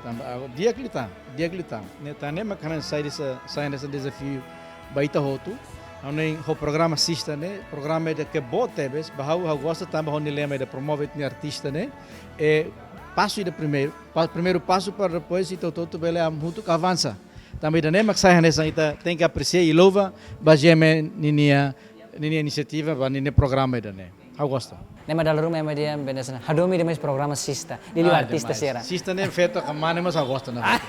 Tanba, ah, di'ak liután, di'ak liután. Ne'e, tan ne'e mak hanesan sai desa-, sai hanesan dezafiu ba ita hotu. Ha'u-nia, ho programa Sista ne'e, programa ida ke boot tebes, ba ha'u, ha'u gosta tanba ho nia lema ida promove ita-nia artista ne'e, eh, pasu ida primeiru, pa-, primeiru pasu para depois ita hotu-hotu bele hamutuk avansa. Tanba ida-ne'e mak sai hanesan ita tenke apresia i louva ba G M N ninia, ninia inisiativa, ba ninia programa ida-ne'e. Ha'u gosta. Ne'e mak dala ruma ema dehan, bene sana, hadomi demais programa Sista. Liuliu, ah, artista demais. Sira. Sista ne'e feto ka mane mas ha'u gosta ona.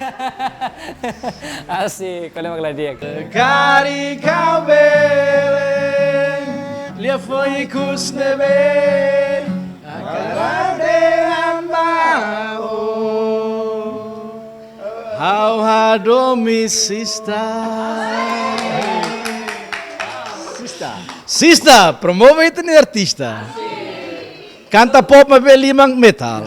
Asik, ko'alia mak la di'ak. Karik ha'u bele, liafuan ikus ne'ebé hakarak dehan ba ó. Ha'u hadomi Sista. Sista. Sista, promove ita-nia artista. Kanta pop maibé liman metal.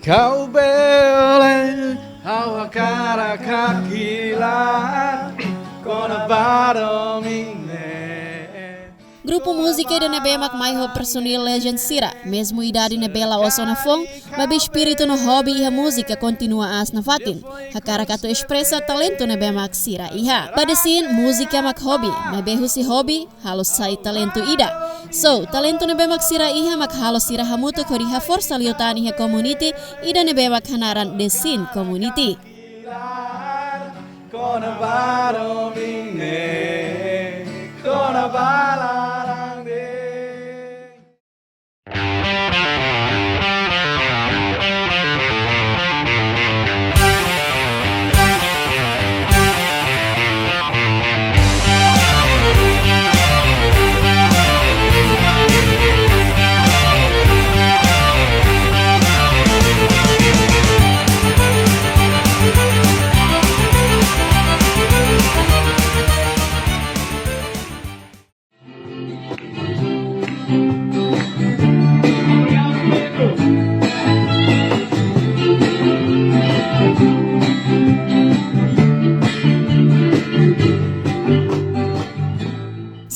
Kau bele, ha'u hakarak hakilar kona-ba domin ne'e. Grupu múzika ida ne'ebé mak mai ho personil legend sira, mezmu idade ne'ebé la'ós ona foun, maibé espíritu no hobi iha múzika kontinua aas nafatin. Hakarak atu espresa talentu ne'ebé mak sira iha. Ba Desin, múzika mak hobi, maibé husi hobi, halo sai talentu ida. So, talentu ne'ebé mak sira iha mak halo sira hamutuk hodi haforsa liután iha community ida ne'ebé mak hanaran Desin Community. Kona-ba domin ne'e, kona-ba laran ne'e.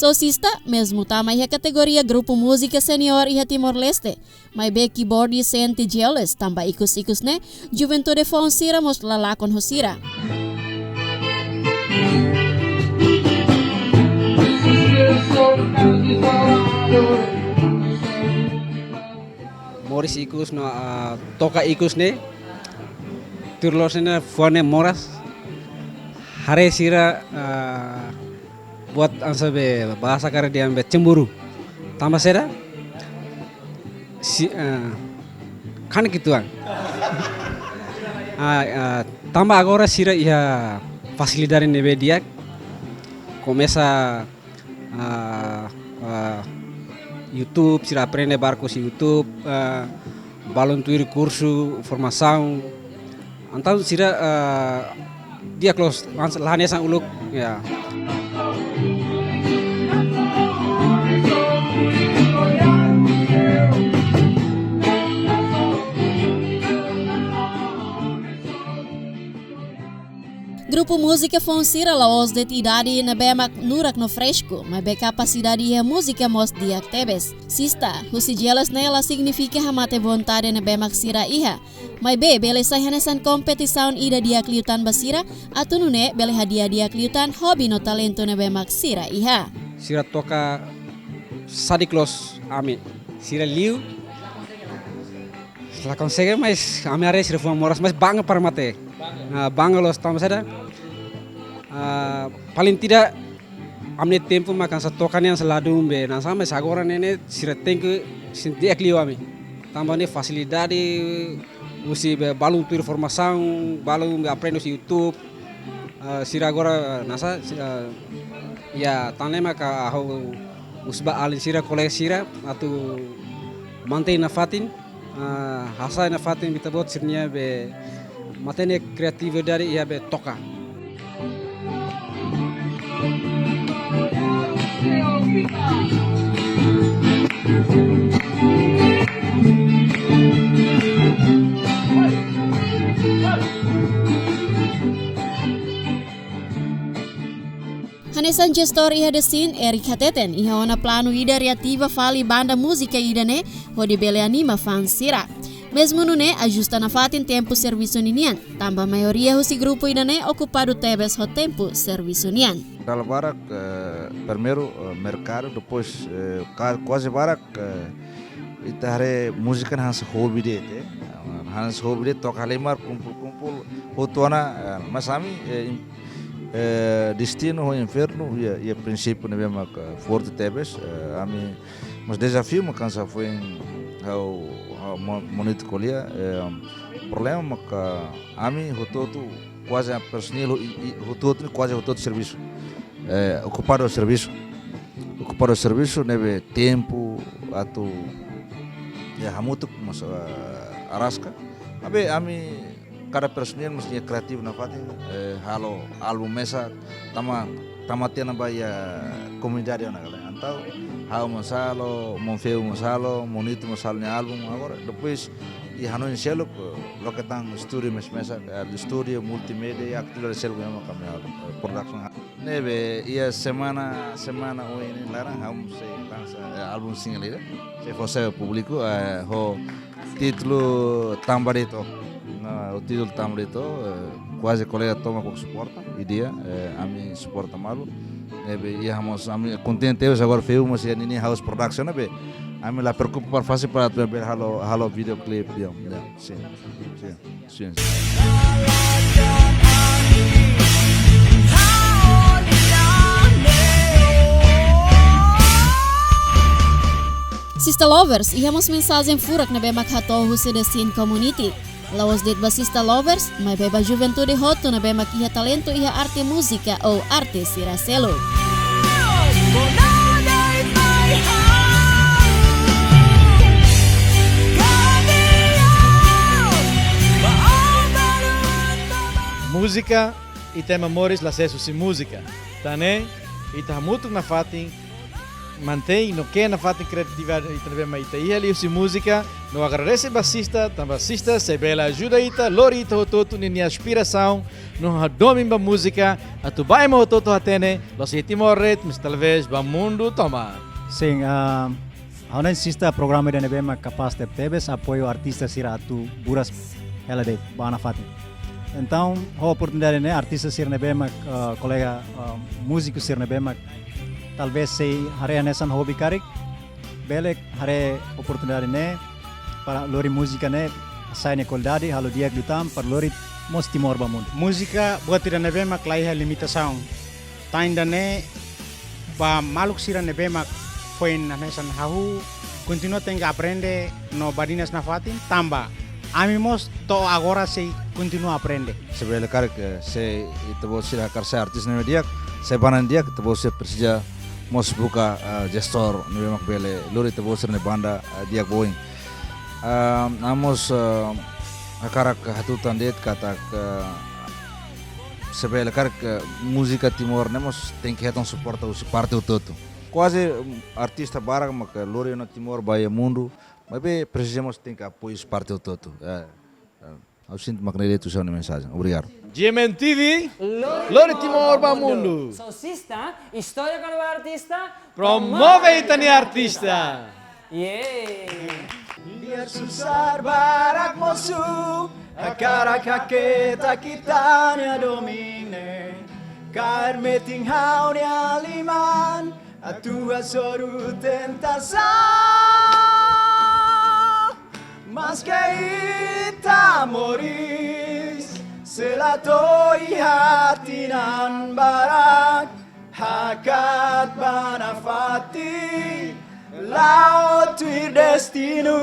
So Sista, mezmu tama iha kategoria grupu múzika senior iha Timor-Leste, maibé keyboardist sente jealous tanba ikus-ikus ne'e, juventude foun sira mós la lakon ho sira. Moris ikus no, ah, toka ikus ne'e, tuir loos ne'e fuan ne'e moras, haree sira, ah, buat hanesan be bahasa karik dehan be cemburu. Tanba saida? Si, eh, kan kituan. Ah, ah, tanba agora sira iha fasilidade ne'ebé di'ak. Komesa, ah, ah, YouTube, sira aprende barak husi YouTube, ah, balun tuir kursu, formasaun. Entaun sira, eh, di'ak loos, la hanesan uluk, ya. Grupu múzika foun sira la'ós de'it idade ne'ebé mak nurak no fresku, maibé kapasidade iha múzika mós di'ak tebes. Sista, husi jealous ne'e la signifika hamate vontade ne'ebé mak sira iha. Maibé bele sai hanesan kompetisaun ida di'ak liután ba sira, atu nune'e bele hadi'a di'ak liután hobi no talentu ne'ebé mak sira iha. Sira toka sadik loos ami. Sira liu, La konsege, mas ami haree sira-nia fuan moras, mas bangga para mate. Ah, bangga loos tanba saida? Ah, paling tidak ami-nia tempu mak hanesan toka nian sira ladún be, hanesan, mas agora ne'e ne'e sira tenke sente di'ak liu ami. Tanba ne'e fasilidade, husi be balun tuir formasaun, balun be aprende husi YouTube. Ah, sira agora hanesan, ah, ya, tan ne'e maka ha'u husu ba alin sira, kolega sira, atu mantein nafatin, ah, hasa'e nafatin ita-boot sira-nia be matenek kreatividade iha be toka. Hanesan jestór iha The Scene, Eric hateten, iha ona planu ida reativa fali banda múzika ida-ne'e, hodi bele anima fans sira. Mezmu nune'e, ajusta nafatin tempu servisu ninian, tanba maioria husi grupu ida-ne'e okupadu tebes ho tempu servisu nian. Dala barak, eh, primeiru, eh, merkadu, depois, eh, ka-, kuaze barak, eh, ita haree múzika hanesan hobi de'it, eh. Hanesan hobi de'it, toka halimar, kumpul-kumpul, hotu ona, eh, mas ami, eh, im-, eh, destinu ho infernu, iha, iha prinsípiu ne'ebé maka forte tebes, eh, ami, mas dezafiu maka hanesan foin ha'u, ha'u mo-, Monito ko'alia, eh, problema maka ami hotu-hotu kuaze personil ho-, i, i, hotu-hotu ne'e kuaze hotu-hotu servisu. Eh, okupadu servisu. Okupadu servisu ne'ebé tempu atu, ya, hamutuk mós, eh, araska. Maibé ami kada personil mós nia kreativu nafatin, eh, halo álbum mesak, tama, tama tiha ona ba iha komunidade ona kala. Entaun, ha'u mós halo, Monfeu mós halo, Monito mós halo nia álbum. Agora, depois, iha hanoin seluk, eh, loke tan estúdiu mes-, mesak, eh, estúdiu, multimédia, i atividade seluk ne'ebé mak ami halo, eh, production. Ne'ebé, iha semana, semana oin ne'e laran, ha'u sei lansa, eh, álbum single ida. Sei fó sai ba públiku, eh, ho títulu Tanba De'it Ó. Nah, ho títulu Tanba De'it Ó, eh, kuaze kolega tomak mak suporta, i di'ak, eh, ami suporta malu. Ne'ebé, iha mós ami kontente, agora Feu mós iha ninia house production, ne'ebé ami la preokupa para fasil para atu bele halo, halo videoclip, ya, ya, sin, sin. Sin, sin. Sista Lovers, iha mós mensajen furak ne'ebé mak hato'o husi The Scene Community. La'ós de'it ba Sista Lovers, maibé ba juventude hotu ne'ebé mak iha talentu iha arte múzika ou arte sira seluk. Múzika, ita ema moris la sees husi múzika. Tan ne'e, ita hamutuk nafatin, mantein no ke'e nafatin kreatividade ita ne'ebé mak ita iha liuhusi múzika, no agradese ba sista, tanba sista sei bele ajuda ita, lori ita hotu-hotu ninia inspirasaun, no hadomi ba múzika, atu ba ema hotu-hotu hatene, la'ós iha Timor de'it, mas talvés ba mundu tomak. Sin, ah, ha'u hanoin sista programa ida ne'ebé mak kapás tebetebes, apoiu artista sira atu buras hela de'it ba nafatin. Entaun, ho oportunidade ne'e, artista sira ne'ebé mak, ah, kolega, ah, múziku sira ne'ebé mak talvés sei haree hanesan hobi karik, bele haree oportunidade ne'e para lori múzika ne'e sai nia kualidade, halo di'ak liután para lori mós Timor ba mundu. Múzika buat ida ne'ebé mak la iha limitasaun. Tan ida-ne'e ba maluk sira ne'ebé mak foin hanesan ha'u kontinua tenke aprende no badinas nafatin, tanba ami mós to'o agora sei kontinua aprende. Se bele karik, eh, se ita-boot sira hakarak sai artista ne'ebé di'ak, sai banda di'ak, ita-boot sira presiza mós buka, eh, jestór ne'ebé mak bele lori ita-boot sira-nia banda, eh, di'ak ba oin. Ah, ami mós, eh, hakarak hatutan de'it katak, eh, se bele karik, eh, múzika Timor ne'e mós tenke hetan suporta husi parte hotu-hotu. Kuaze, mm, artista barak maka lori ona Timor ba iha mundu, maibé presiza mós tenke apoiu husi parte hotu-hotu. Eh, eh, ha'u sente mak ne'e de'it husi ha'u-nia mensajen. Obrigadu. G M N T V, lori Timor ba mundu. Só sista, istória kona-ba artista, promove ita-nia artista. Yeay. Biar susar barak mosu, hakarak haketak ita-nia domin ne'e. Kaer metin ha'u-nia liman, atu hasoru tentasaun. Maske ita moris, sei la to'o iha tinan barak, hakat ba nafatin, la'o tuir destinu.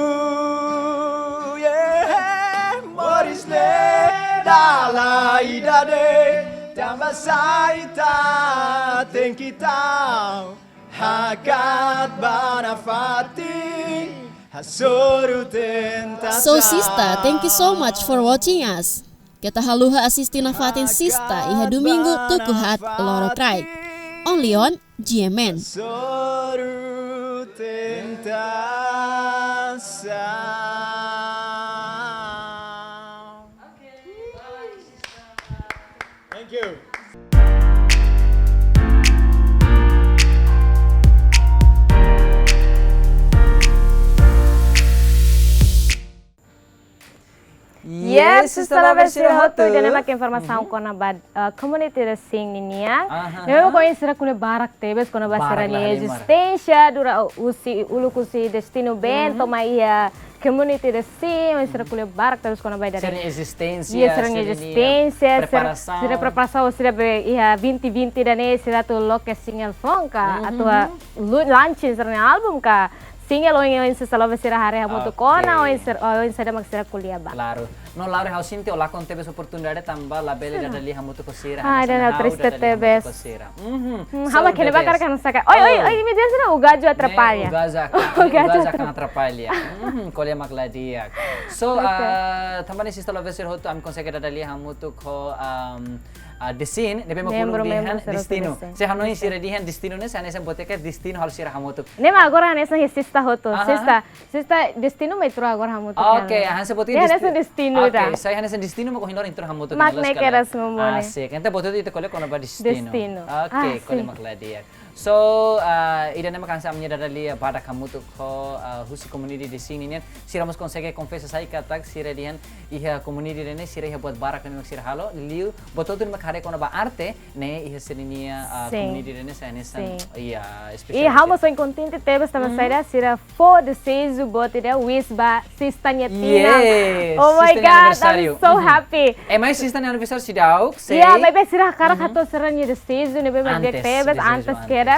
Yeah, moris ne'e dala ida de'it, tanba sá ita tenke tau hakat ba nafatin, hasoru tentasaun. So sista, thank you so much for watching us. Keta haluha asiste nafatin sista iha domingu tuku haat loron kraik. Only on G M N. Hasoru tentasaun. Thank you. Yes, sista lover sira hotu, ida-ne'e mak informasaun kona-ba, eh, community The Sing ninian. Aha. Ne'ebé mak ohin sira ko'alia barak tebes kona-ba sira-nia ezisténsia, durante husi, uluk husi Destinu Band, to'o mai iha community The Sing, ohin sira ko'alia barak tebes kona-ba ida-ne'e. Sira-nia ezisténsia, iya, sira-nia ezisténsia, sira-nia preparasaun. Sira preparasaun, sira be iha vinte vinte ida-ne'e, sira atu loke single foun ka, atu launching sira-nia álbum ka. Single ohin, ohin sista lover sira haree hamutuk ona, ohin sira, ohin sira mak sira ko'alia ba. Klaru. No, Laura, ha'u sente ha'u lakon tebes oportunidade tanba labele dada lia hamutuk ho sira. Ah, hanesan dan ha'u triste dada lia hamutuk tebes ho sira. Mhm. Hmm, so ha'u mak kene bakar kan saka. Oi, oi, oi, imi dehan sira, o gajo atrapalha. Ne'e, o gajo akan, o gajo akan atrapalha. Mhm, ko'alia mak la di'ak. So, ah, tanba ne'e sista lover sira hotu, ami konsege dada lia hamutuk ho, um, ah, The Sing, ne'ebé mak membru, uluk dehan membru sira Destinu. Destinu. Se hanoin sira dehan Destinu ne'e, se hanesan boteke Destinu halo sira hamutuk. Ne'e mak agora hanesan sista hotu. Aha. Sista, sista Destinu mai tuur agora hamutuk. Oke, hanesan boteke Destinu. Hanesan Destinu ida. Oke, sai hanesan Destinu mak ohin loron tuur hamutuk. Mak ne'e kedas ngomong ne'e. Asik. Entaun buat hotu ita ko'alia kona-ba Destinu. Destinu. Oke, ko'alia mak la di'ak. So, ah, ida-ne'e mak hanesan ami-nia dada lia badak hamutuk ho, ah, husi community The Sing ninian. Sira mós konsege konfesa sai katak sira dehan iha community ida-ne'e sira iha buat barak ne'ebé mak sira halo, liu buat hotu ne'ebé mak haree kona-ba arte ne'e iha sira-nia, ah, community ida-ne'e sai hanesan, iya, espesiál. Ih, ha'u mós ohin kontente tebes tanba saida, sira fó dezeju boot ida, wish ba sista nia tinan. Yes, oh my God, sista nia aniversáriu. I'm so happy. Eh, maibé sista nia aniversáriu seidauk, sei. Iya, maibé sira hakarak hato'o sira-nia dezeju ne'ebé mak di'ak tebes, antes, dezeju antes kedas.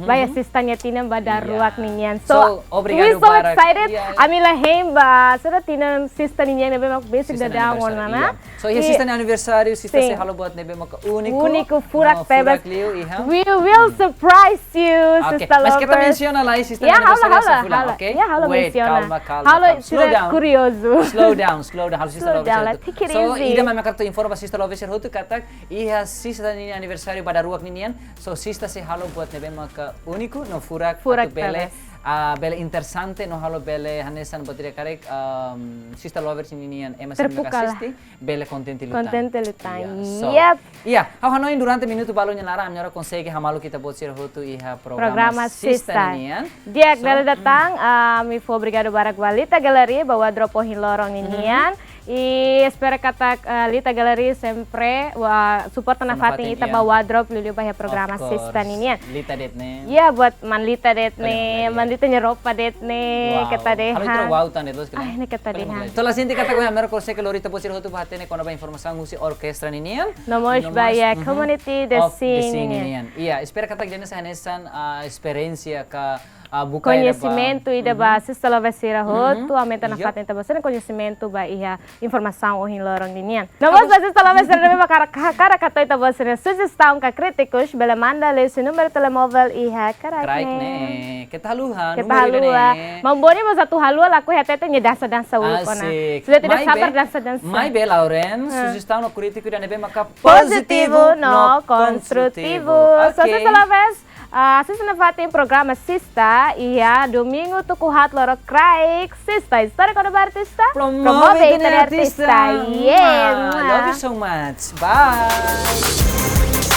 Ba iha sista nia tinan ba daruak ninian. So, so, obrigadu barak. We so excited. Iya, iya. Ami la hein ba sira tinan sista ninian ne'ebé mak besik daudaun ona. Sista nia aniversáriu, iya. So, iha sista nia aniversáriu, sista sei halo buat ne'ebé maka úniku. Úniku, furak tebes. No, furak liu, iha. We will surprise you, sista lovers. Oke, mas keta mensiona lai sista nia aniversáriu hanesan fulan, oke? Ya, halo mensiona. Wait, kalma, kalma, kalma. Halo sira kuriozu. Slow down, slow down. Halo sista lovers sira hotu. Slow down, take it easy. So, ida mak hakarak atu informa sista lovers sira hotu katak iha sista nia aniversáriu ba daruak ninian. So, sista sei halo buat ne'ebé maka úniku no furak, furak tebes. Atu bele, ah, bele interesante, no halo bele hanesan buat ida karik, um, sista lovers ninian ema sira ne'ebé mak asiste, bele kontente liután. Kontente liután. Iya, so. Yep. Iya, ha'u hanoin durante minutu balu nia laran, ami agora konsege hamaluk ita-boot sira hotu iha programa sista ninian. Programa sista. Di'ak, so, bele datang, ah, ami fó obrigadu barak ba Lita Gallery, ba wardrobe ohin loron ninian. I espera katak, eh, Lita Gallery sempre, ah, suporta nafatin ita ba wardrobe liuliu ba iha programa sista ninian. Of course. Lita de'it ne'e. Ya, buat man Lita de'it ne'e, man Lita nia roupa de'it ne'e, keta dehan. Halo ita-nia wau tan de'it loos ka lae? Ai, ne'e keta dehan. Entaun la sente katak ohin ami agora konsege lori ita-boot sira hotu ba hatene kona-ba informasaun husi orkestra ninian. No mós ba iha community The Sing ninian. Iya, espera katak ida-ne'e sai hanesan, ah, esperiénsia ka ah, buka ida ba. Koñesimentu ida ba sista lovers sira hotu, aumenta nafatin ita-boot sira-nia koñesimentu ba iha informasaun ohin loron ninian. No mós ba sista lovers sira ne'ebé mak hakarak, hakarak hato'o ita-boot sira-nia sujestaun ka krítikus, bele manda liuhusi númeru telemóvel iha kraik ne'e. Kraik ne'e. Keta haluha, númeru ida-ne'e. Keta haluha. Maun Boni mós atu haluha lakohi hatete nia dansa-dansa uluk ona. Asik. Sudah tidak sabar dansa-dansa. Maibé, maibé Lauren, sujestaun no krítiku ida ne'ebé maka pozitivu no konstrutivu. Oke. So, sista lovers, ah, sista nafatin programa sista iha domingu tuku haat loron kraik, sista, istória kona-ba artista, promove ita-nia artista. Promove ita-nia artista. Yeah. Mwah. Love you so much. Bye.